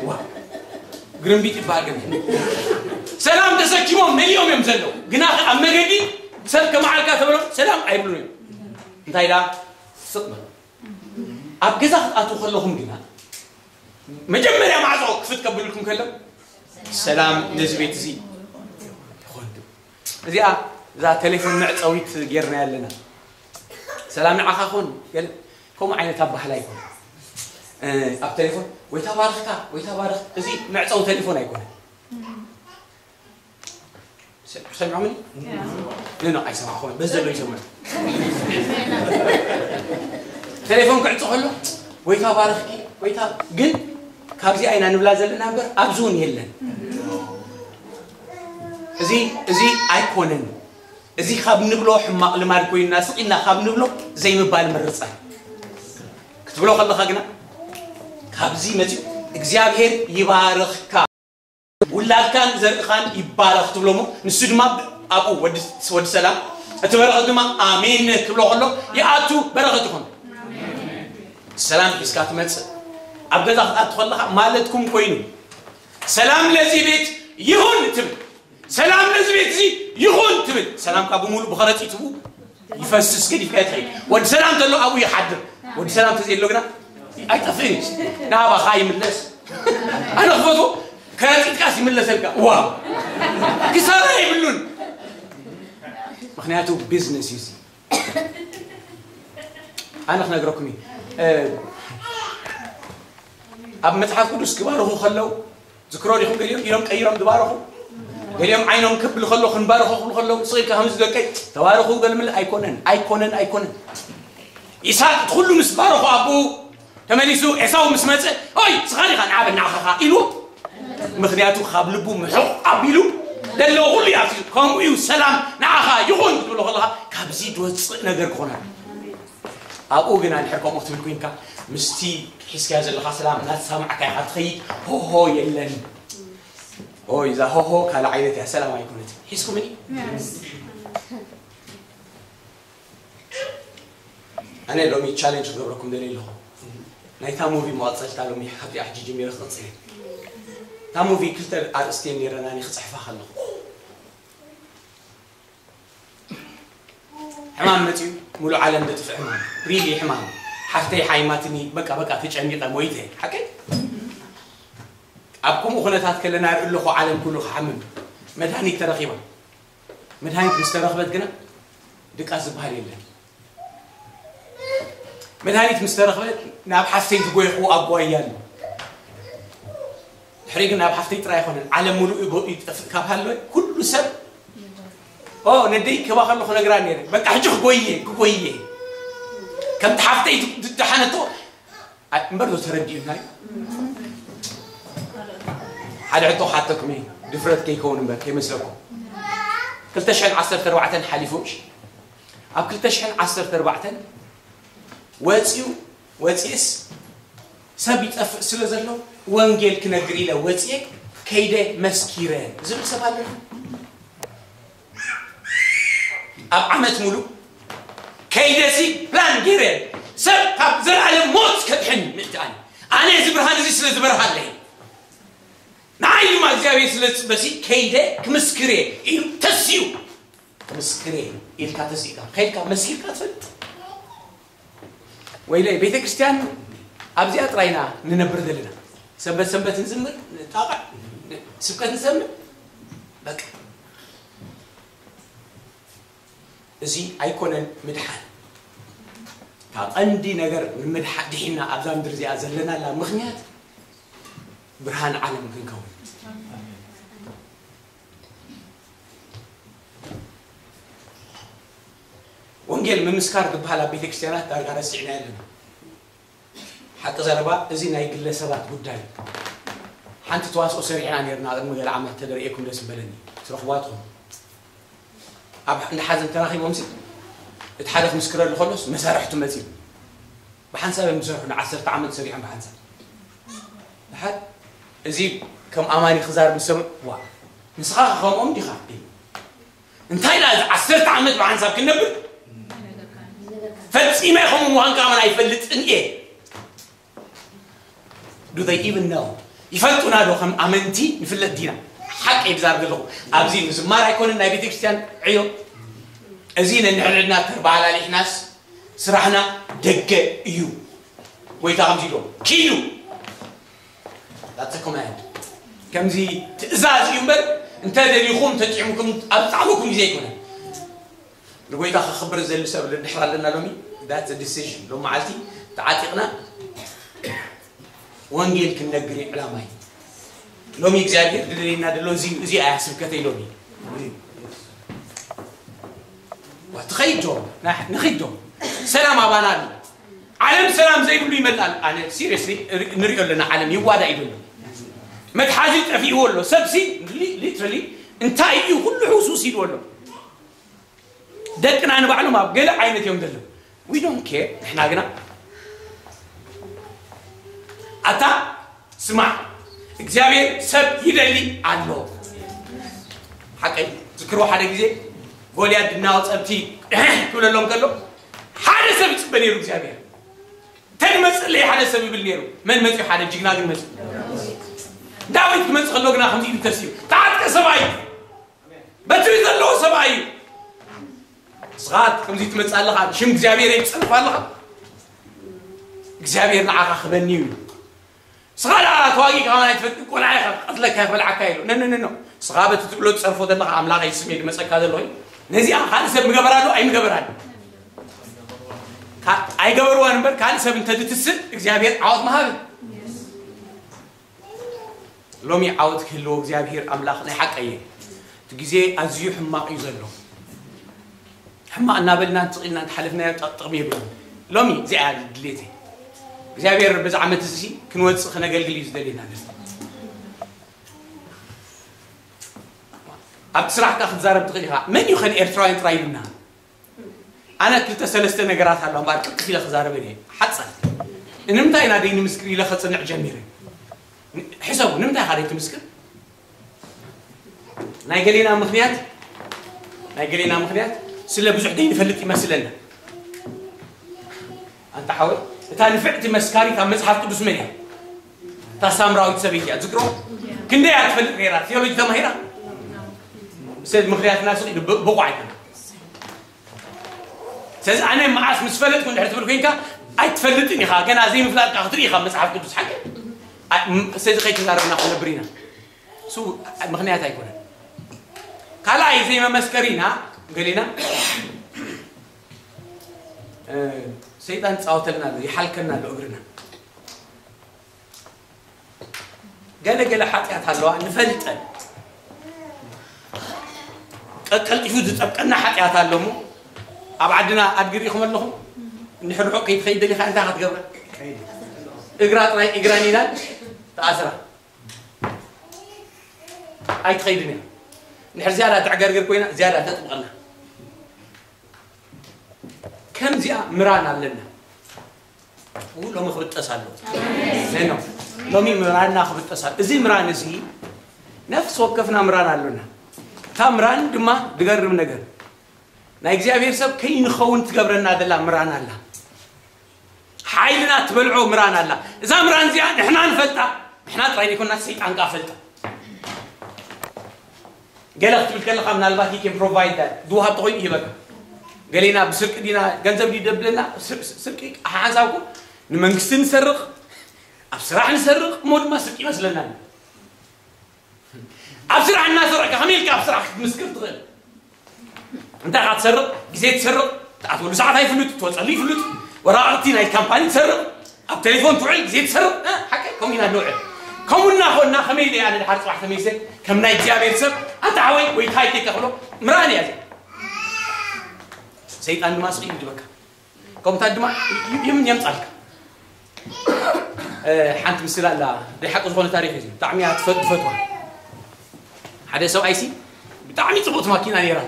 ዋ፣ ግርምቢጥ ይበሃል ግን። ሰላም ተሰኪሞም መሊኦም እዮም ዘለዉ። ግና ኣብ መገዲ ሰብ ከመዓልካ ተብሎም ሰላም ኣይብሉን እዮም። እንታይ ደኣ? ስቕ በል። ኣብ ገዛ ክትኣትዉ ከለኹም ግና፣ መጀመርያ ማዕጾ ክፍት ከብልኩም ከሎ፣ "ሰላም ነዚ ቤት እዚ ይኹን" ትብሉ። እዚኣ፣ እዛ ቴሌፎን መዕጸዊት ጌርና ኣለና። "ሰላም ንዓኻ ኹን" ገለ፣ ከምኡ ዓይነት ኣባህላ ይኹን። ኣብ ቴሌፎን ወይ ታባርኽካ ወይ ታባርኽ፣ እዚ መዕፀዊ ቴሌፎን ኣይኮነ። ሰሚዖምኒ? ኖ፣ ኣይሰማዕኹም። በዚ ዘሎ ይሰምዑ። ቴሌፎን ክዕጾ ከሎ፣ "ጎይታ ባርኽኪ፣ ጎይታ" ግን ካብዚኣ ኢና ንብላ ዘለና እምበር ኣብዚ እውን የለን። እዚ፣ እዚ ኣይኮነን። እዚ ካብ ንብሎ ሕማቕ ልማድ ኮይንና ስቕ ኢልና ካብ ንብሎ ዘይምባል ምርጻ። ክትብሎ ከለኻ ግና ካብዚ መጺኡ እግዚኣብሔር ይባርኽካ። ውላድካን ዘርእኻን ይባረኽ ትብሎ እሞ፣ ንሱ ድማ ኣብኡ ወዲ፣ ወዲ ሰላም፣ እቲ በረኸት ድማ ኣሜን ክብሎ ከሎ ይኣቱ፣ በረኸት ይኹን። ሰላም ሒዝካ ትመጽእ። ኣብ ገዛ ክትኣቱ ከለኻ ማለትኩም ኮይኑ፣ "ሰላም ለዚህ ቤት ይሁን" ትብል። "ሰላም ለዚህ ቤት እዚ ይኹን" ትብል። ሰላምካ ብምሉእ ብኸረጺት ይፈስስ፣ ገዲፍካ ትኸይድ። ወዲ ሰላም ተሎ ኣብኡ ይሓድር። ወዲ ሰላም ተዘየሎ ግና ኣይጠፍእን እዩ። ናባኻ ይምለስ። ኣነ ክፈትዎ፣ ከረጢትካስ ይምለሰልካ። ዋው! ክሳራ የብሉን። ምኽንያቱ ቢዝነስ እዩ እዚ። ኣነ ክነግረኩም እዩ። እ፣ ኣብ መጽሓፍ ቅዱስ ክባርኹ ከለዉ ዝክሮ ዲኹም? ገሊኦም ኢዶም ቀይሮም ዝባረኹ፣ ገሊኦም ዓይኖም ክብል ከሎ ክንባርኹ ክብሉ ከለዉ ስቕ ኢልካ ከምዚ ደቀይ ተባረኹ ገልምል ኣይኮነን፣ ኣይኮነን፣ ኣይኮነን። ይስሐቅ እቲ ኩሉ ምስ ባረኹ ኣቦኡ ተመሊሱ ኤሳው ምስ መጸ፣ "ኦይ፣ ስኻ ዲኻ ንዓበ ንዓኻኻ?" ኢሉ። ምኽንያቱ ካብ ልቡ ምሑቕ ኣቢሉ ዘለዎ ኩሉ እዩ ኣፍሲሱ። ከምኡ እዩ ሰላም ንዓኻ ይኹን ክትብሎ ከለኻ ካብዚ ዝወጽእ ነገር ክኾን ኣለዎ። ኣብኡ ግና እንድሕር ከምኡ ክትብል ኮይንካ፣ ምስቲ ሒዝካዮ ዘለኻ ሰላም እናተሰማዕካ ኢኻ ትኸይድ። ሆሆ የለን። ሆይ፣ እዛ ሆሆ ካልእ ዓይነት እያ፣ ሰላም ኣይኮነትን። ሒዝኩምኒ? ኣነ ሎሚ ቻሌንጅ ክገብረኩም ደልየ ኣለኹ። ናይታ ሙቪ መቐጸልታ ሎሚ ካብዚኣ ሕጂ ጀሚረ ክቕጽል እየ። እታ ሙቪ ክልተ ኣርእስቲ እየን ነይረናኒ ክጽሕፋ ከለኹ። ሕማም መጺኡ፣ ሙሉእ ዓለም ዘጥፍእ ሕማም፣ ሪሊ ሕማም። ሓፍተይ ሓይማትኒ፣ በቃ፣ በቃ፣ ተጨኒቐ ሞይተ። ሓቀይ? ኣብ ከምኡ ኩነታት ከለና ርኢ ኣለኹ ዓለም ኩሉ ክሓምም። መድሃኒት ተረኺባ። መድሃኒት ምስ ተረኽበት ግና ድቃስ ዝበሃል የለን። መድሃኒት ምስ ተረኽበት ናብ ሓፍተይ ዝጎየኽዎ ኣጓያ ኣሎ። ድሕሪ ግን ናብ ሓፍተይ ጥራይ ኣይኮነን፣ ዓለም ሙሉእ ይጎ-፣ ይጠፍእ ካብ ሃለወ ኩሉ ሰብ፣ ኦ፣ ነደይ ክባ ከለኹ ነግራ ነይረ። በቃ ሕጂ ክጎየ፣ ክጎየ። ከምቲ ሓፍተይ ድ-፣ ድሓነቶ፣ ኣ-፣ እምበር ዶ ተረዲኡና እዩ? ሓደ ሕቶ ክሓተኩም እየ፣ ድፍረት ከይከውን እምበር፣ ከይመስለኩም። ክልተ ሽሕን ዓሰርተ ኣርባዕተን ሓሊፉ፣ እሺ? ኣብ ክልተ ሽሕን ዓሰርተ ኣርባዕተን ወፂኡ፣ ወፂእስ ሰብ ይጠፍእ ስለ ዘሎ ወንጌል ክነግር ኢለ ወፂኤ ከይደ መስኪረ ዝብል ሰብ ኣለና። ኣብ ዓመት ሙሉእ ከይደሲ ፕላን ገይረ ሰብ ካብ ዘላለም ሞት ከድሕን ምእንቲ ኣነ፣ ኣነ እዚ ብርሃን እዚ ስለ ዝበርሃለይ፣ ንዓይ ድማ እግዚኣብሔር ስለ ዝጽበሲ ከይደ ክምስክር እየ ኢሉ ተሲኡ። ክምስክር እየ ኢልካ ተሲእካ፣ ከይድካ መስኪርካ ትፈልጥ? ወይለይ፣ ቤተ ክርስቲያን ኣብዚኣ ጥራይ ኢና ንነብር ዘለና። ሰንበት ሰንበት ንዝምር፣ ንጣቕዕ፣ ስብከት ንሰምዕ። በቃ። እዚ ኣይኮነን ምድሓን። እታ ቀንዲ ነገር ንምድሓ-፣ ድሒና ኣብዛ ምድሪ እዚኣ ዘለናላ ምኽንያት ብርሃን ዓለም ክንከውን። ወንጌል ምምስካር ዝበሃል ኣብ ቤተ ክርስቲያናት ዳርጋ ረሲዕናዮ ኣለና። ሓቂ ዘረባ፣ እዚ ናይ ግለሰባት ጉዳይ እዩ። ሓንቲ ተዋስኦ ሰሪሕና ነይርና ቅድሚ ገለ ዓመት፣ ተደርእየኩም ደስ ምበለኒ። ትረኽቧ ትኾኑ። ኣብ እንዳ ሓዘን ተራኺቦምሲ፣ እቲ ሓደ ክምስክረሉ ከሎስ መሳርሕቱ መጺኡ። ብሓንሳብ እዮም ዝሰርሑ፣ ንዓሰርተ ዓመት ሰሪሖም ብሓንሳብ። ድሓር እዚ ከም ኣማኒ ክዛረብ ምስ ሰምዑ፣ "ዋ፣ ንስኻ ከምኦም ዲኻ?" ኢሉ። "እንታይ ደኣ፣ እዚ ዓሰርተ ዓመት ብሓንሳብ ክንነብር? ፈጺመ ከምኡ ምዃንካ ኣመና ኣይፈልጥን እየ." Do they even know? ይፈልጡና ዶ? ከም ኣመንቲ ንፍለጥ ዲና? ሓቂ እየ ዝዛረብ ዘለኹ። ኣብዚ ምዝማር ኣይኮነን ናይ ቤተ ክርስቲያን ዕዮ። እዚ ነንሕድሕድና ተባላሊሕናስ ስራሕና ደገ እዩ። ጎይታ ከምዚ ኢሉ፣ "ኪዱ!" That's a command። ከምዚ ትእዛዝ እዩ እምበር፣ እንተ ደሊኹም፣ ተጥዕምኩም፣ ኣብ ጣዕምኩም ግዜ ኣይኮነን። ንጎይታ ከኽብር ዝደሊ ሰብ ንድሕር ኣለና ሎሚ። That's a decision። ሎም መዓልቲ ተዓጢቕና ወንጌል ክንነግር እዩ ዕላማይ። ሎሚ እግዚኣብሔር ድልልና ደሎ እዚ፣ እዚ ኣያ ስብከተይ ሎሚ። ዋ፣ ትኸይድ ዶ? ና-፣ ንኺድ ዶ? ሰላም ኣባና ኣሎ። ዓለም ሰላም ዘይብሉ ይመልኣል። ኣነ ሲሪየስሊ ንሪኦ ኣለና፣ ዓለም ይዋዳ እዩ ዘሎ። መትሓዚ ጠፊእዎ ኣሎ። ሰብሲ ሊ-፣ ሊትራሊ እንታይ እዩ ኩሉ ሕውስውስ ኢልዎ ኣሎ። ደቅና ንባዕሎም ኣብ ገለ ዓይነት እዮም ዘለዉ። We don't care። ንሕና ግና ኣታ ስማዕ፣ እግዚኣብሔር ሰብ ይደሊ ኣሎ። ሓቀይ ዝክርዎ ሓደ ግዜ ጎልያድ እናወፀ ኣብቲ ክብለሎም ከሎ ሓደ ሰብ ይፅበ ነይሩ እግዚኣብሔር። ተድመፅለይ ሓደ ሰብ ይብል ነይሩ። መን መፅኡ? ሓደ ጅግና ግን መፅኡ። ዳዊት ክመፅእ ከሎ ግና ከምዚ ኢሉ ተሲኡ፣ ተዓጥቀ ሰብኣይ፣ በትሪ ዘለዎ ሰብኣይ እዩ። ንስኻ ከምዚ ትመፅእ ኣለኻ፣ ሽም እግዚኣብሔር የትፀርፍ ኣለኻ። እግዚኣብሔር ንዓኻ ክበኒ እዩ። ንስኻ ደኣ ተዋጊእካ ከማን ኣይትፈልጥን፣ ቆልዓ ኢኻ፣ ክቐትለካ ይኽበልዓካ ኢሉ። ነ፣ ነ፣ ነ፣ ነ። ንስኻ በቲ ትብሎ ትፀርፎ ዘለኻ ኣምላኽ እዩ ስም እየ ዝመፀካ ዘለኹ። ነዚኣ ካልእ ሰብ ምገበራ ዶ ኣይምገበራን? ካ-፣ ኣይገበርዋን እምበር ካልእ ሰብ እንተትትስእ እግዚኣብሔር ዓወት ምሃብ። ሎሚ ዓወት ክህልዎ እግዚኣብሔር ኣምላኽ ናይ ሓቀየ። እቲ ግዜ ኣዝዩ ሕማቕ እዩ ዘሎ። ሕማቕ እናበልና እንተቕኢልና እንተሓለፍናዮ ጥ-፣ ጥቕሚ የብሉን። ሎሚ እዚኣ እያ ድሌተይ። እግዚኣብሔር በዚ ዓመት እዚ ክንወፅእ ክነገልግል እዩ ዝደልየና ዘሎ። ኣብቲ ስራሕ ከኣ ክትዛረብ ትኽእል ኢኻ። መን እዩ ከን ኤርትራውያን ጥራይ ኢሉና? ኣነ ክልተ ሰለስተ ነገራት ኣለዋ እምበኣር ቅልጥፍ ኢለ ክዛረበን እየ። ሓጻር። ንምንታይ ኢና ደይንምስክር ኢለ ከጽንዕ ጀሚረ። ሕሰቡ፣ ንምንታይ ኢኻ ደይትምስክር? ናይ ገሌና ምኽንያት፣ ናይ ገሌና ምኽንያት ስለ ብዙሕ ደይንፈልጥ ይመስለና። ኣንታ ሓወይ፣ እታ ንፍዕቲ መስካሪት ኣብ መጽሓፍ ቅዱስ መን እያ? እታ ሳምራዊት ሰበይቲ እያ። ትዝክሮ? ክንደይ እያ ትፈልጥ ነይራ? ቴዎሎጂ ተማሂራ? ሰብ ምኽንያትና ስቕ ኢሉ ብ-፣ ብቑዕ ኣይኮነን። ስለዚ ኣነ መዓስ ምስ ፈለጥኩ እንድሕር ትብል ኮይንካ ኣይትፈልጥን ኢኻ። ገና ዘይምፍላጥካ ክትርኢ ኢኻ መጽሓፍ ቅዱስ ሓቂ። ኣ-፣ ም-፣ ስለዚ ከይተዛረብና ክነብር ኢና። እሱ ምኽንያት ኣይኮነን። ካልኣይ ዘይመመስከሪና ገሌና፣ እ፣ ሰይጣን ጻወተልና ኣሎ፣ ይሓልከና ኣሎ እግርና። ገለ ገለ ሓጢኣት ኣለዋ ንፈልጠን። ቀ-፣ ቀልጢፉ ዝጠብቀና ሓጢኣት ኣሎ እሞ፣ ኣብ ዓድና ኣድጊ ርኢኹም ኣለኹም? እንድሕር ርሑቕ ከይትኸይድ ደሊኻ እንታይ ክትገብራ? እግራ ጥራይ እግራ ኒላን ተኣስራ። ኣይትኸይድን እያ። እንድሕር ዝያዳ ተዕገርግር ኮይና፣ ዝያዳ ተጥብቐና። ከምዚኣ ምራን ኣለና። ው ሎሚ ክብጠስ ኣሎ። ዘይ ነው። ሎሚ ምራንና ክብጠስ ኣሎ። እዚ ምራን እዚ ነፍሲ ወከፍና ምራን ኣሎና። እታ ምራን ድማ ድገርም ነገር። ናይ እግዚኣብሔር ሰብ ከይንኸውን ትገብረና ዘላ ምራን ኣላ። ሓይልና ትበልዖ ምራን ኣላ። እዛ ምራን እዚኣ ንሕና ንፈልጣ። ንሕና ጥራይ ዘይኮና ሰይጣን ከኣ ፈልጣ። ገለ ክትብል ከለኻ ምናልባት he can provide that። ዝወሃብ ተኾይኑ ይህበካ። ገሌና ብስርቂ ዲና ገንዘብ ድዩ ደብለና? ስር-፣ ስርቂ ሓንሳብኩም ንመንግስቲ ንሰርቕ፣ ኣብ ስራሕ ንሰርቕ፣ እሞ ድማ ስርቂ ይመስለና። ኣብ ስራሕ እናሰረቕካ ከመይ ኢልካ ኣብ ስራሕ ክትምስክር ትኽእል? እንታይ ኢኻ ትሰርቕ? ግዜ ትሰርቕ፣ ትኣትወሉ ሰዓት ኣይፍሉጥ፣ ትወፀሉ ይፍሉጥ፣ ወራቕቲ ናይ ካምፓኒ ትሰርቕ፣ ኣብ ቴሌፎን ትውዕል፣ ግዜ ትሰርቕ፣ እ፣ ሓቀይ ከምኡ ኢና ንውዕል። ከምኡ እናኾንና ከመይ ኢለ ኣነ ድሓር ፅባሕ ተመይሰ ከም ናይ እግዚኣብሔር ሰብ፣ ኣንታ ሓወይ ወይ እንታይ ከይከፍሎ ምራን እያ እዚኣ። ሰይጣን ድማ ስቕ ኢሉ ይድበካ። ከምኡታት ድማ ይ-፣ ይ-፣ ይም-፣ የምጻልካ። እ፣ ሓንቲ ምስላ ኣላ፣ ናይ ሓቂ ዝኾነ ታሪኽ እዩ። ብጣዕሚ እያ ትፈ-፣ ትፈትዋ። ሓደ ሰብኣይሲ ብጣዕሚ ጽቡቕቲ ማኪና ነይራ።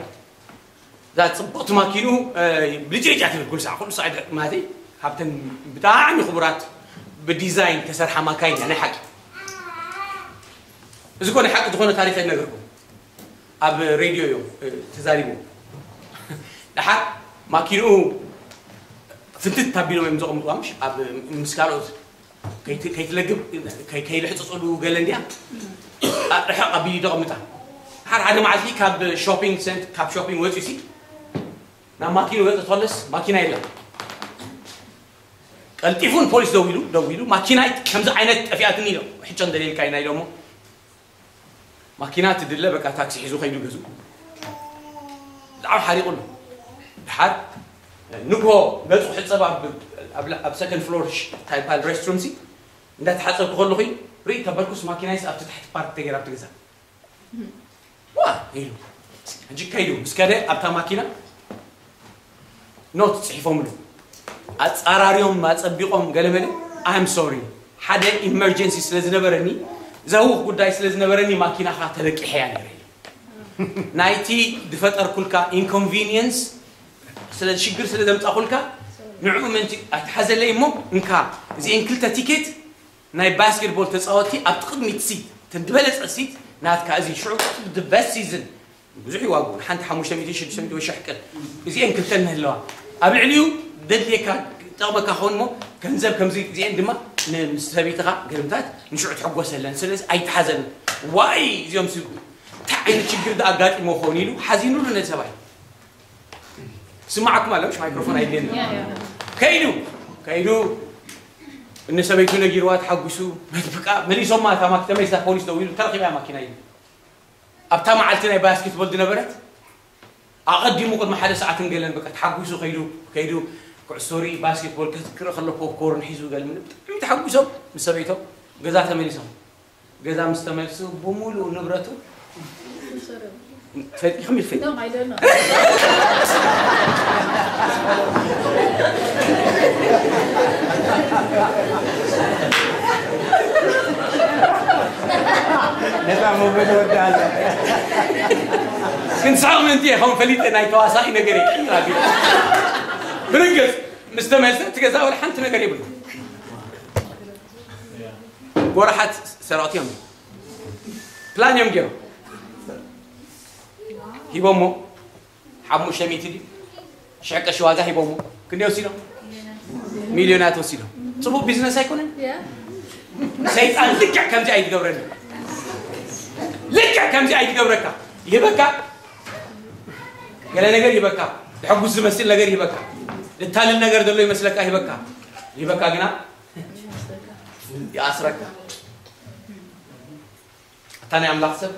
እዛ ጽቡቕቲ ማኪኑ፣ እ፣ ብልጭልጭ እያ ትብል ኩሉ ሰዓት፣ ኩሉ ሰዓት ማለተይ፣ ካብተን ብጣዕሚ ክቡራት ብዲዛይን ተሰርሓ ማካይን እያ፣ ናይ ሓቂ። እዚ እኮ ናይ ሓቂ ዝኾነ ታሪኽ እየ ዝነግርኩም። ኣብ ሬድዮ እዮም፣ እ፣ ተዛሪቦም። ደሓር ማኪንኡ ፍንትት ኣቢሎም እዮም ዘቐምጥዋ፣ ምሽ? ኣብ፣ ምስ ካልኦት ከይት-፣ ከይትለግብ፣ ከይ-፣ ከይልሕጽጽሉ ገለ እንድያ፣ ኣ-፣ ርሕቕ ኣቢሉ ተቐምጣ። ደሓር ሓደ መዓልቲ ካብ ሾፒንግ ሴንት-፣ ካብ ሾፒንግ ወጺኡ ሲ፣ ናብ ማኪኑ ገጽ ተኸለስ፣ ማኪና የለን። ቀልጢፉ ንፖሊስ ደዊሉ፣ ደዊሉ፣ "ማኪናይ ከምዚ ዓይነት ጠፊኣትኒ" ኢሎም። "ሕቶ እንደሌልካ ኢና" ኢሎሞ። ማኪና ትድለ፣ በቃ ታክሲ ሒዙ ከይዱ ገዝኡ። ብጣዕሚ ሓሪቑ ኣሎ። ደሓር ንግሆ ገጹ ክሕጸብ ኣብ፣ ኣብ፣ ኣብ ሰከንድ ፍሎር ሽ-፣ እንታይ ይበሃል ሬስትሩም ሲ፣ እንዳተሓፀብኩ ከለኹ እዩ ርኢ ተበልኩስ ማኪናይስ ኣብቲ ታሕቲ ፓርክ ተገይራ ኣብቲ ገዛ ዋ ኢሉ ሕጂ ከይዱ ምስ ከደ ኣብታ ማኪና ኖት ፅሒፎምሉ ኣፃራሪዮም ኣፀቢቆም ገለመለ I'm sorry ሓደ ኢመርጀንሲ ስለ ዝነበረኒ ዘህውኽ ጉዳይ ስለ ዝነበረኒ ማኪናኻ ተለቂሐያ ነይረ ናይቲ ዝፈጠርኩልካ ኢንኮንቪኒየንስ ስለ ሽግር ስለ ዘምፃኹልካ ንዕኡ ምእንቲ ኣይትሓዘለይ እሞ እንካ እዚአን ክልተ ቲኬት ናይ ባስኬትቦል ተፃወቲ ኣብቲ ቅድሚት ሲት ተን ዝበለፀ ሲት ናትካ እዚ ሽዑ the best season ብዙሕ ይዋጉ ሓንቲ ሓሙሽተ ሚእቲ ሽዱሽተ ሚእቲ ወይ ሽሕ ቅል እዚአን ክልተ እንህለዋ ኣብ ልዕሊኡ ደድልየካ ጠቕመካ ክኸውን እሞ ገንዘብ ከምዚ እዚአን ድማ ምስ ሰበይትኻ ግርምታት ንሽዑ ትሕጎሰለን ስለዚ ኣይትሓዘለን ዋይ እዚኦም ሲ እንታይ ዓይነት ሽግር ዳ ኣጋጢሞ ክኸውን ኢሉ ሓዚኑሉ ነዚ ሰብኣይ ስማዓኩም ኣለሽ ማይክሮፎን ኣይደልን ከይዱ ከይዱ እነ ሰበይቱ ነጊርዋ ተሓጒሱ መጥብቃ መሊሶማ እታ ማክ ተመሊሳ ፖሊስ ደው ኢሉ ተረኺባ ማኪና ኢሉ ኣብታ መዓልቲ ናይ ባስኬትቦል ዝነበረት ኣቐዲሙ ቅድሚ ሓደ ሰዓትን ገለን በቃ ተሓጒሱ ከይዱ ከይዱ ኩዕሶ ሪ ባስኬትቦል ከዝክረ ከሎ ፖፕኮርን ሒዙ ገለ ምን ብጣዕሚ ተሓጒሶም ምስ ሰበይቶም ገዛ ተመሊሶም ገዛ ምስ ተመልሱ ብምሉእ ንብረቱ ፈሊጥኩም ይፈል ነፃ መበል ወዳለ ክንሳቕ ምንቲ ከም ፈሊጠ ናይ ተዋሳኢ ነገር ይቀይራ ብርግፅ ምስ ተመልሰ እቲ ገዛ ወላ ሓንቲ ነገር የብሉ ጎረሓት ሰረቕቲ እዮም ፕላን እዮም ገይሮም ሂቦሞ ሓሙሽተ ሚእቲ ድዩ ሽሕ ቅርሺ ዋጋ ሂቦሞ ክንደይ ወሲዶም ሚልዮናት ወሲዶም ፅቡቅ ቢዝነስ ኣይኮነን ሰይጣን ልክዕ ከምዚ ኣይትገብረኒ ልክዕ ከምዚ ኣይትገብረካ ይህበካ ገለ ነገር ይህበካ ተሐጉስ ዝመስል ነገር ይህበካ ልታልል ነገር ዘሎ ይመስለካ ይህበካ ይህበካ ግና ይኣስረካ ኣታ ናይ ኣምላኽ ሰብ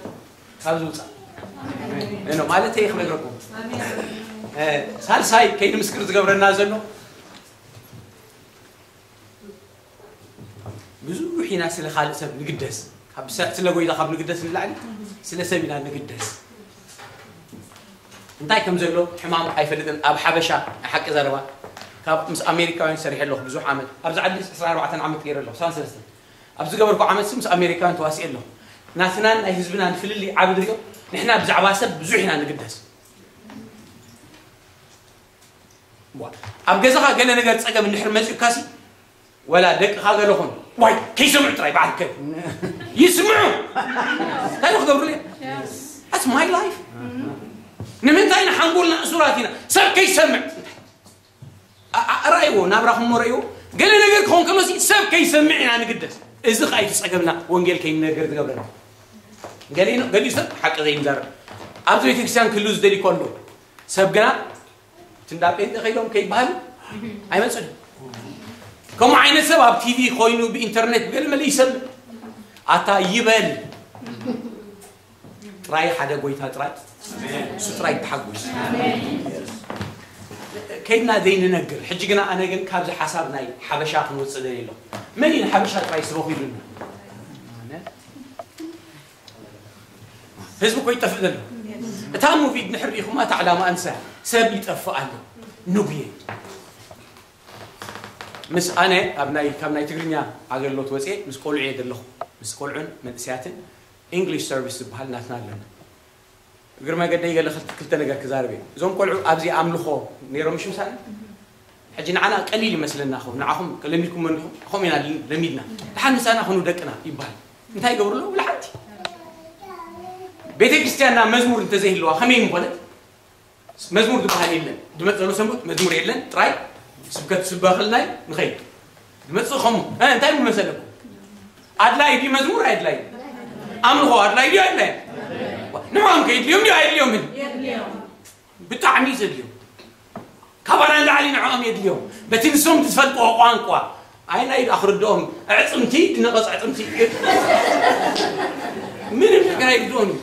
ካብዚ ውፃእ ኖ ማለት እየ ክነግረኩም ሳልሳይ ከይዲ ምስክር ዝገብረና ዘሎ ብዙሕ ኢና ስለ ካልእ ሰብ ንግደስ ስለ ጎይታ ካብ ንግደስ ንላዕሊ ስለ ሰብ ኢና ንግደስ እንታይ ከም ዘሎ ሕማም ኣይፈልጥን ኣብ ሓበሻ ናይ ሓቂ ዘረባ ካብ ምስ ኣሜሪካውያን ሰሪሐ ኣለኹ ብዙሕ ዓመት ኣብዚ ዓዲ ዕስራን ኣርባዕተን ዓመት ገይረ ኣለኹ ዕስራን ሰለስተን ኣብ ዝገበርኩ ዓመት ምስ ኣሜሪካውያን ተዋሲኤ ኣለኹ ናትናን ናይ ህዝብናን ፍልልይ ዓቢ ድሪኦ ንሕና ብዛዕባ ሰብ ብዙሕ ኢና ንግደስ ኣብ ገዛኻ ገለ ነገር ጸገም እንድሕር መጺኡካሲ ወላ ደቅኻ ገለ ኾኑ ዋይ ከይሰምዑ ጥራይ በዓል ከ ይስምዑ እንታይ ክገብሩ That's my life ንምንታይ ንሓንጎልና እሱራት ኢና ሰብ ከይሰምዕ ራእይዎ ናብራኹም ሞ ረእይዎ ገለ ነገር ክኾን ከሎ ሰብ ከይሰምዕ ኢና ንግደስ እዚ ከኣ እዩ ጸገምና ወንጌል ከይንነገር ዝገብረና ገሊኡ ሰብ ሓቂ ዘይንዛረብ ኣብዚ ቤተክርስትያን ክህሉ ዝደሊ ከሎ ሰብ ግና እቲ እንዳ ጴንጤ ከይዶም ከይበሃሉ ኣይመፅን ከምኡ ዓይነት ሰብ ኣብ ቲቪ ኮይኑ ብኢንተርኔት ብገለ መለ ይሰምዕ ኣታ ይበል ጥራይ ሓደ ጎይታ ጥራይ እሱ ጥራይ ተሓጉስ ከይድና ዘይንነግር ሕጂ ግና ኣነ ግን ካብዚ ሓሳብ ናይ ሓበሻ ክንወፅእ ደልየ ኣለኹ መን እዩ ንሓበሻ ጥራይ ስበኹ ኢሉና ህዝቢ እኮ ይጠፍእ ዘሎ እታ ሙቪ ድንሕር ሪኢኹማ እታ ዕላማ ኣንሳ ሰብ ይጠፍእ ኣሎ ንጉየ ምስ ኣነ ኣብ ናይ ካብ ናይ ትግርኛ ኣገልግሎት ወፅኤ ምስ ቆልዑ እየ ዘለኹ ምስ ቆልዑን መንእሰያትን English service ዝበሃል ናትና ኣለና እግሪ መገደይ ገለ ክልተ ነገር ክዛረብ እየ እዞም ቆልዑ ኣብዚ ኣምልኾ ነይሮም ምሽ ምሳና ሕጂ ንዓና ቀሊል ይመስለና ኸው ንዓኹም ለሚድኩም መንዲኹም ከምኡ ኢና ለሚድና ድሓን ምሳና ኹኑ ደቅና ይበሃል እንታይ ይገብሩ ኣለዉ ብልሓንቲ ቤተ ክርስቲያንና መዝሙር እንተዘይህልዋ ከመይ ምኾነት መዝሙር ዝበሃል የለን ድመፅ ዘሎ ሰንበት መዝሙር የለን ጥራይ ስብከት ስበኸልናይ ንኸይድ ድመፅእ ኸሙ እንታይ ብል መሰለኩም ኣድላይ ድዩ መዝሙር ኣየድላይ ኣምልኾ ኣድላይ ድዩ ኣየድላይ ንዕኦም ከየድልዮም ድዩ ኣየድልዮምን ብጣዕሚ እዩ ዘድልዮም ካባና ንላዕሊ ንዕኦም የድልዮም በቲ ንሶም ዝፈልጥዎ ቋንቋ ኣይ ናይ ዳ ክርድኦም ኣዕፅምቲ ድነቐፅ ኣዕፅምቲ ምንም ነገር ኣይርድኦን እዩ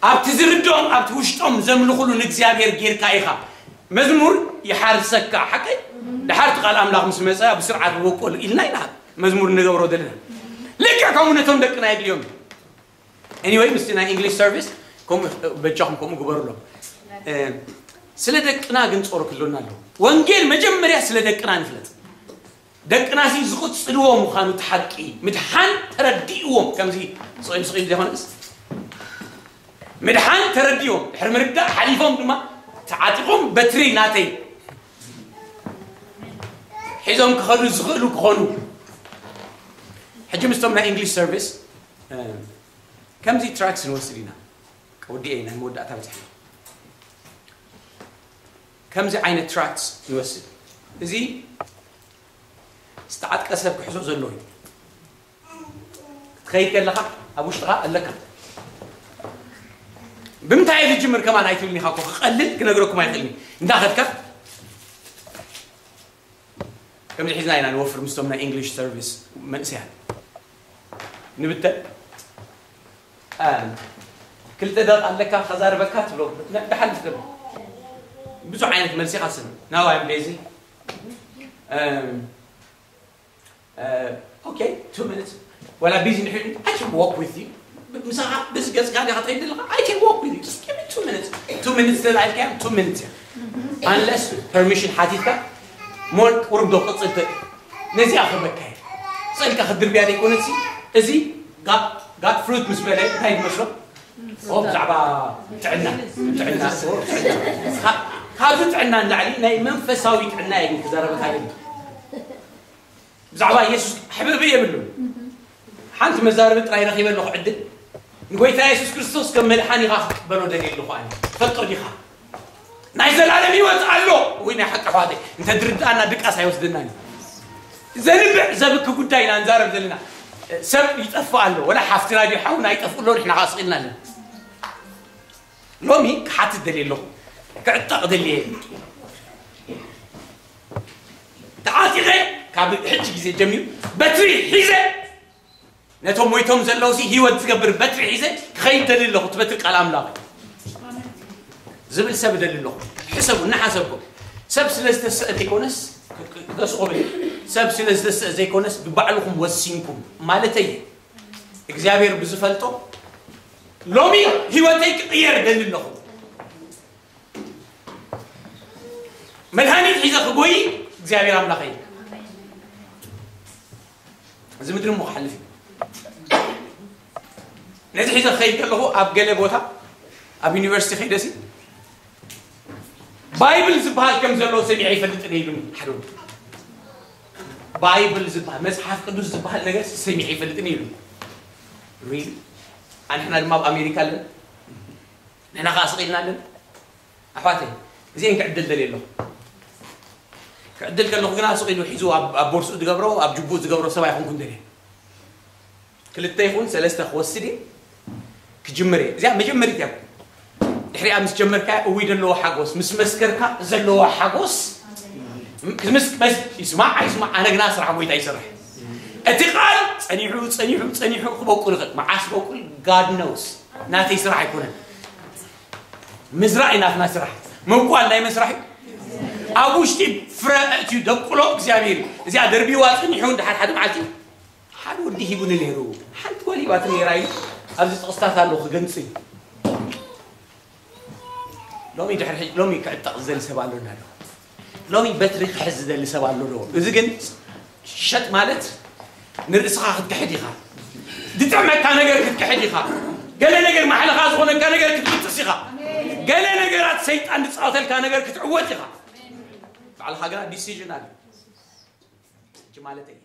ኣብቲ ዝርድኦም ኣብቲ ውሽጦም ዘምልኹሉ ንእግዚኣብሔር ጌርካ ኢኻ መዝሙር ይሓርሰካ ሓቀይ ድሓርቲ ቃል ኣምላኽ ምስ መጸ ብስርዓት ክወቅሉ ኢልና ኢና መዝሙር እንገብሮ ዘለና። ልክዕ ከምኡ ነቶም ደቅና የድልዮም። Anyway፣ ምስቲ ናይ English service ከምኡ፣ በጃኹም ከምኡ ግበሩሎም። ስለ ደቅና ግን ጾር ክህልወና ኣለዎ። ወንጌል መጀመርያ ስለ ደቅና ንፍለጥ። ደቅናሲ ዝቕጽልዎ ምዃኑ እቲ ሓቂ ምድሓን ተረዲእዎም። ከምዚ ስቕ ኢሉ ስቕ ኢሉ ዘይኮነስ፣ ምድሓን ተረዲእዎም፣ ድሕሪ ምርዳእ ሓሊፎም ድማ ተዓጢቖም በትሪ ናተይ ሒዞም ክኸዱ ዝኽእሉ ክኾኑ። ሕጂ ምስቶም ናይ English service ከምዚ ትራክስ ንወስድ ኢና። ወዲኤ ናይ መወዳእታ በፂሕና። ከምዚ ዓይነት ትራክስ ንወስድ። እዚ ዝተዓጥቀ ሰብ ክሕዞ ዘለዎ እዩ። ክትኸይድ ከለኻ ኣብ ውሽጥኻ ኣለካ። ብምንታይ እየ ዝጅምር ከማን ኣይትብልኒ ኢኻ እኮ። ክቐልል ክነግረኩም ኣይኽእልን። እንዳኸድካ ከምዚ ሒዝና ኢና ንወፍር ምስቶም ናይ English service መንእሰያት። ንብተን ክልተ ደቂቕ ኣለካ ከዛርበካ ትብሎ። ደሓን ትብል። ብዙሕ ዓይነት መልሲ ኢኻ ትሰምዕ። Now I'm busy. Okay, two minutes. ወላ ቢዚ ንሕን I can walk with you. ምሳኻ ብዚ ገጽካ ዲኻ ትኸይድ ዘለኻ? I can walk with you. Just give me two minutes. Two minutes ተላኢልካዮም two minutes እያ። Unless permission ሓቲትካ more ቁሩብ ዶ ክቕጽል ትኽእል? ነዚኣ ክበካ እየ። ስእልካ ክድርብያ ዘይኮነትሲ፣ እዚ ጋፕ ፍሩት ምስ በለ እንታይ ዝመስሎ? ኦ፣ ብዛዕባ ጥዕና፣ ጥዕና፣ ኦ፣ ጥዕና። ካ-፣ ካብዚ ጥዕና ንላዕሊ ናይ መንፈሳዊ ጥዕና እየ ግን ክዛረበካ ደሊ። ብዛዕባ ኢየሱስ ሕብእብእ የብሉን። ሓንቲ መዛረቢ ጥራይ ረኺበ ኣለኹ ዕድል። ንጎይታ የሱስ ክርስቶስ ከም መድሓኒኻ ክትቀበሎ ደልየ ኣለኹ ኣነ። ትፈልጦ ዲኻ? ናይ ዘላለም ህይወት ኣሎ። ወይ ናይ ሓቂ ኣሕዋተይ፣ እንተ ድርድኣና ድቃስ ኣይወስደናን እዩ። ዘንብዕ ዘብኪ ጉዳይ ኢና ንዛረብ ዘለና። ሰብ ይጠፍእ ኣሎ። ወላ ሓፍትና ድዩ ሓውና ይጠፍእ ኣሎ፣ ንሕና ከኣ ስቕ ኢልና ኣለና። ሎሚ ክሓትት ደልየ ኣለኹ። ክዕጠቕ ደልየ። ተዓጢቐ ካብ ሕጂ ግዜ ጀሚሩ በትሪ ሒዘ ነቶም ሞይቶም ዘለውሲ ህይወት ዝገብር በትሪ ሒዘ ክኸይድ ደሊ ኣለኹ። እቲ በትሪ ቃል ኣምላኽ ዝብል ሰብ ደሊ ኣለኹ። ሕሰቡ፣ እናሓሰብኩም። ሰብ ስለ ዝተስአ ዘይኮነስ፣ ተስኦ ብል፣ ሰብ ስለ ዝተስአ ዘይኮነስ ብባዕልኹም ወሲንኩም ማለተይ፣ እግዚኣብሔር ብዝፈልጦ ሎሚ ህይወተይ ክቕየር ደሊ ኣለኹ። መድሃኒት ሒዘ ክጎይ እግዚኣብሔር ኣምላኸይ። እዚ ምድሪ እሞ ክሓልፍ እዩ። ነዚ ሒዘ ክኸይድ ከለኹ ኣብ ገለ ቦታ ኣብ ዩኒቨርሲቲ ከይደሲ ባይብል ዝበሃል ከም ዘሎ ሰሚዐ ይፈልጥን ኢሉኒ ሓደ ወዲ። ባይብል ዝበሃል መጽሓፍ ቅዱስ ዝበሃል ነገር ሰሚዐ ይፈልጥን ኢሉኒ። ሪሊ ኣንሕና ድማ ኣብ ኣሜሪካ ኣለና። ንሕና ከዓ ስቕ ኢልና ኣለና። ኣሕዋተይ፣ እዚአን ክዕድል ደልየ ኣለኹ። ክዕድል ከለኹ ግና ስቕ ኢሉ ሒዙ ኣብ፣ ኣብ ቦርስኡ ዝገብሮ፣ ኣብ ጅቡኡ ዝገብሮ ሰብ ኣይኮንኩን ደልየ። ክልተ ይኹን ሰለስተ ክወስድ እየ፣ ክጅምር እየ። እዚኣ መጀመሪት እያ። ድሕሪኣ ምስ ጀመርካ እውይ ዘለዎ ሓጎስ፣ ምስ መስከርካ ዘለዎ ሓጎስ፣ ምስ መስ-፣ ይስማዕ ኣይስማዕ፣ ኣነ ግና ስራሕ ጎይታ ይሰርሕ። እቲ ቃል ጸኒሑ፣ ጸኒሑ፣ ጸኒሑ ክበቁል ይኽእል። መዓስ ክበቁል? God knows። ናተይ ስራሕ ኣይኮነን። ምዝራእ እዩ ናትና ስራሕ። ምብቋል ናይ መን ስራሕ እዩ? ኣብ ውሽጢ ፍረ እትዩ ደብቁሎ እግዚኣብሔር እዩ። እዚኣ ደርቢዋ ጽኒሑ እንድሓር ሓደ መዓልቲ ሓደ ወዲ ሂቡኒ ነይሩ። ሓንቲ ጓል ሂባትኒ ነይራ ኢሉ ኣብዚ ጥቕስታት ኣሎ ክገንጽ እዩ። ሎሚ ድሕሪ ሕጂ፣ ሎሚ ክዕጠቕ ዝደሊ ሰብ ኣሎ እንዳሎ። ሎሚ በትሪ ክሕዝ ዝደሊ ሰብ ኣሎ ዶ? እዚ ግን ሸጥ ማለት ንርእስኻ ክትክሕድ ኢኻ። ዝጥዕመካ ነገር ክትክሕድ ኢኻ። ገለ ነገር ማሕለኻ ዝኾነካ ነገር ክትብጥስ ኢኻ። ገለ ነገራት ሰይጣን ዝጻወተልካ ነገር ክትዕወት ኢኻ። ባዕልኻ ግና ዲሲዥን ኣሎ። ሕጂ ማለተይ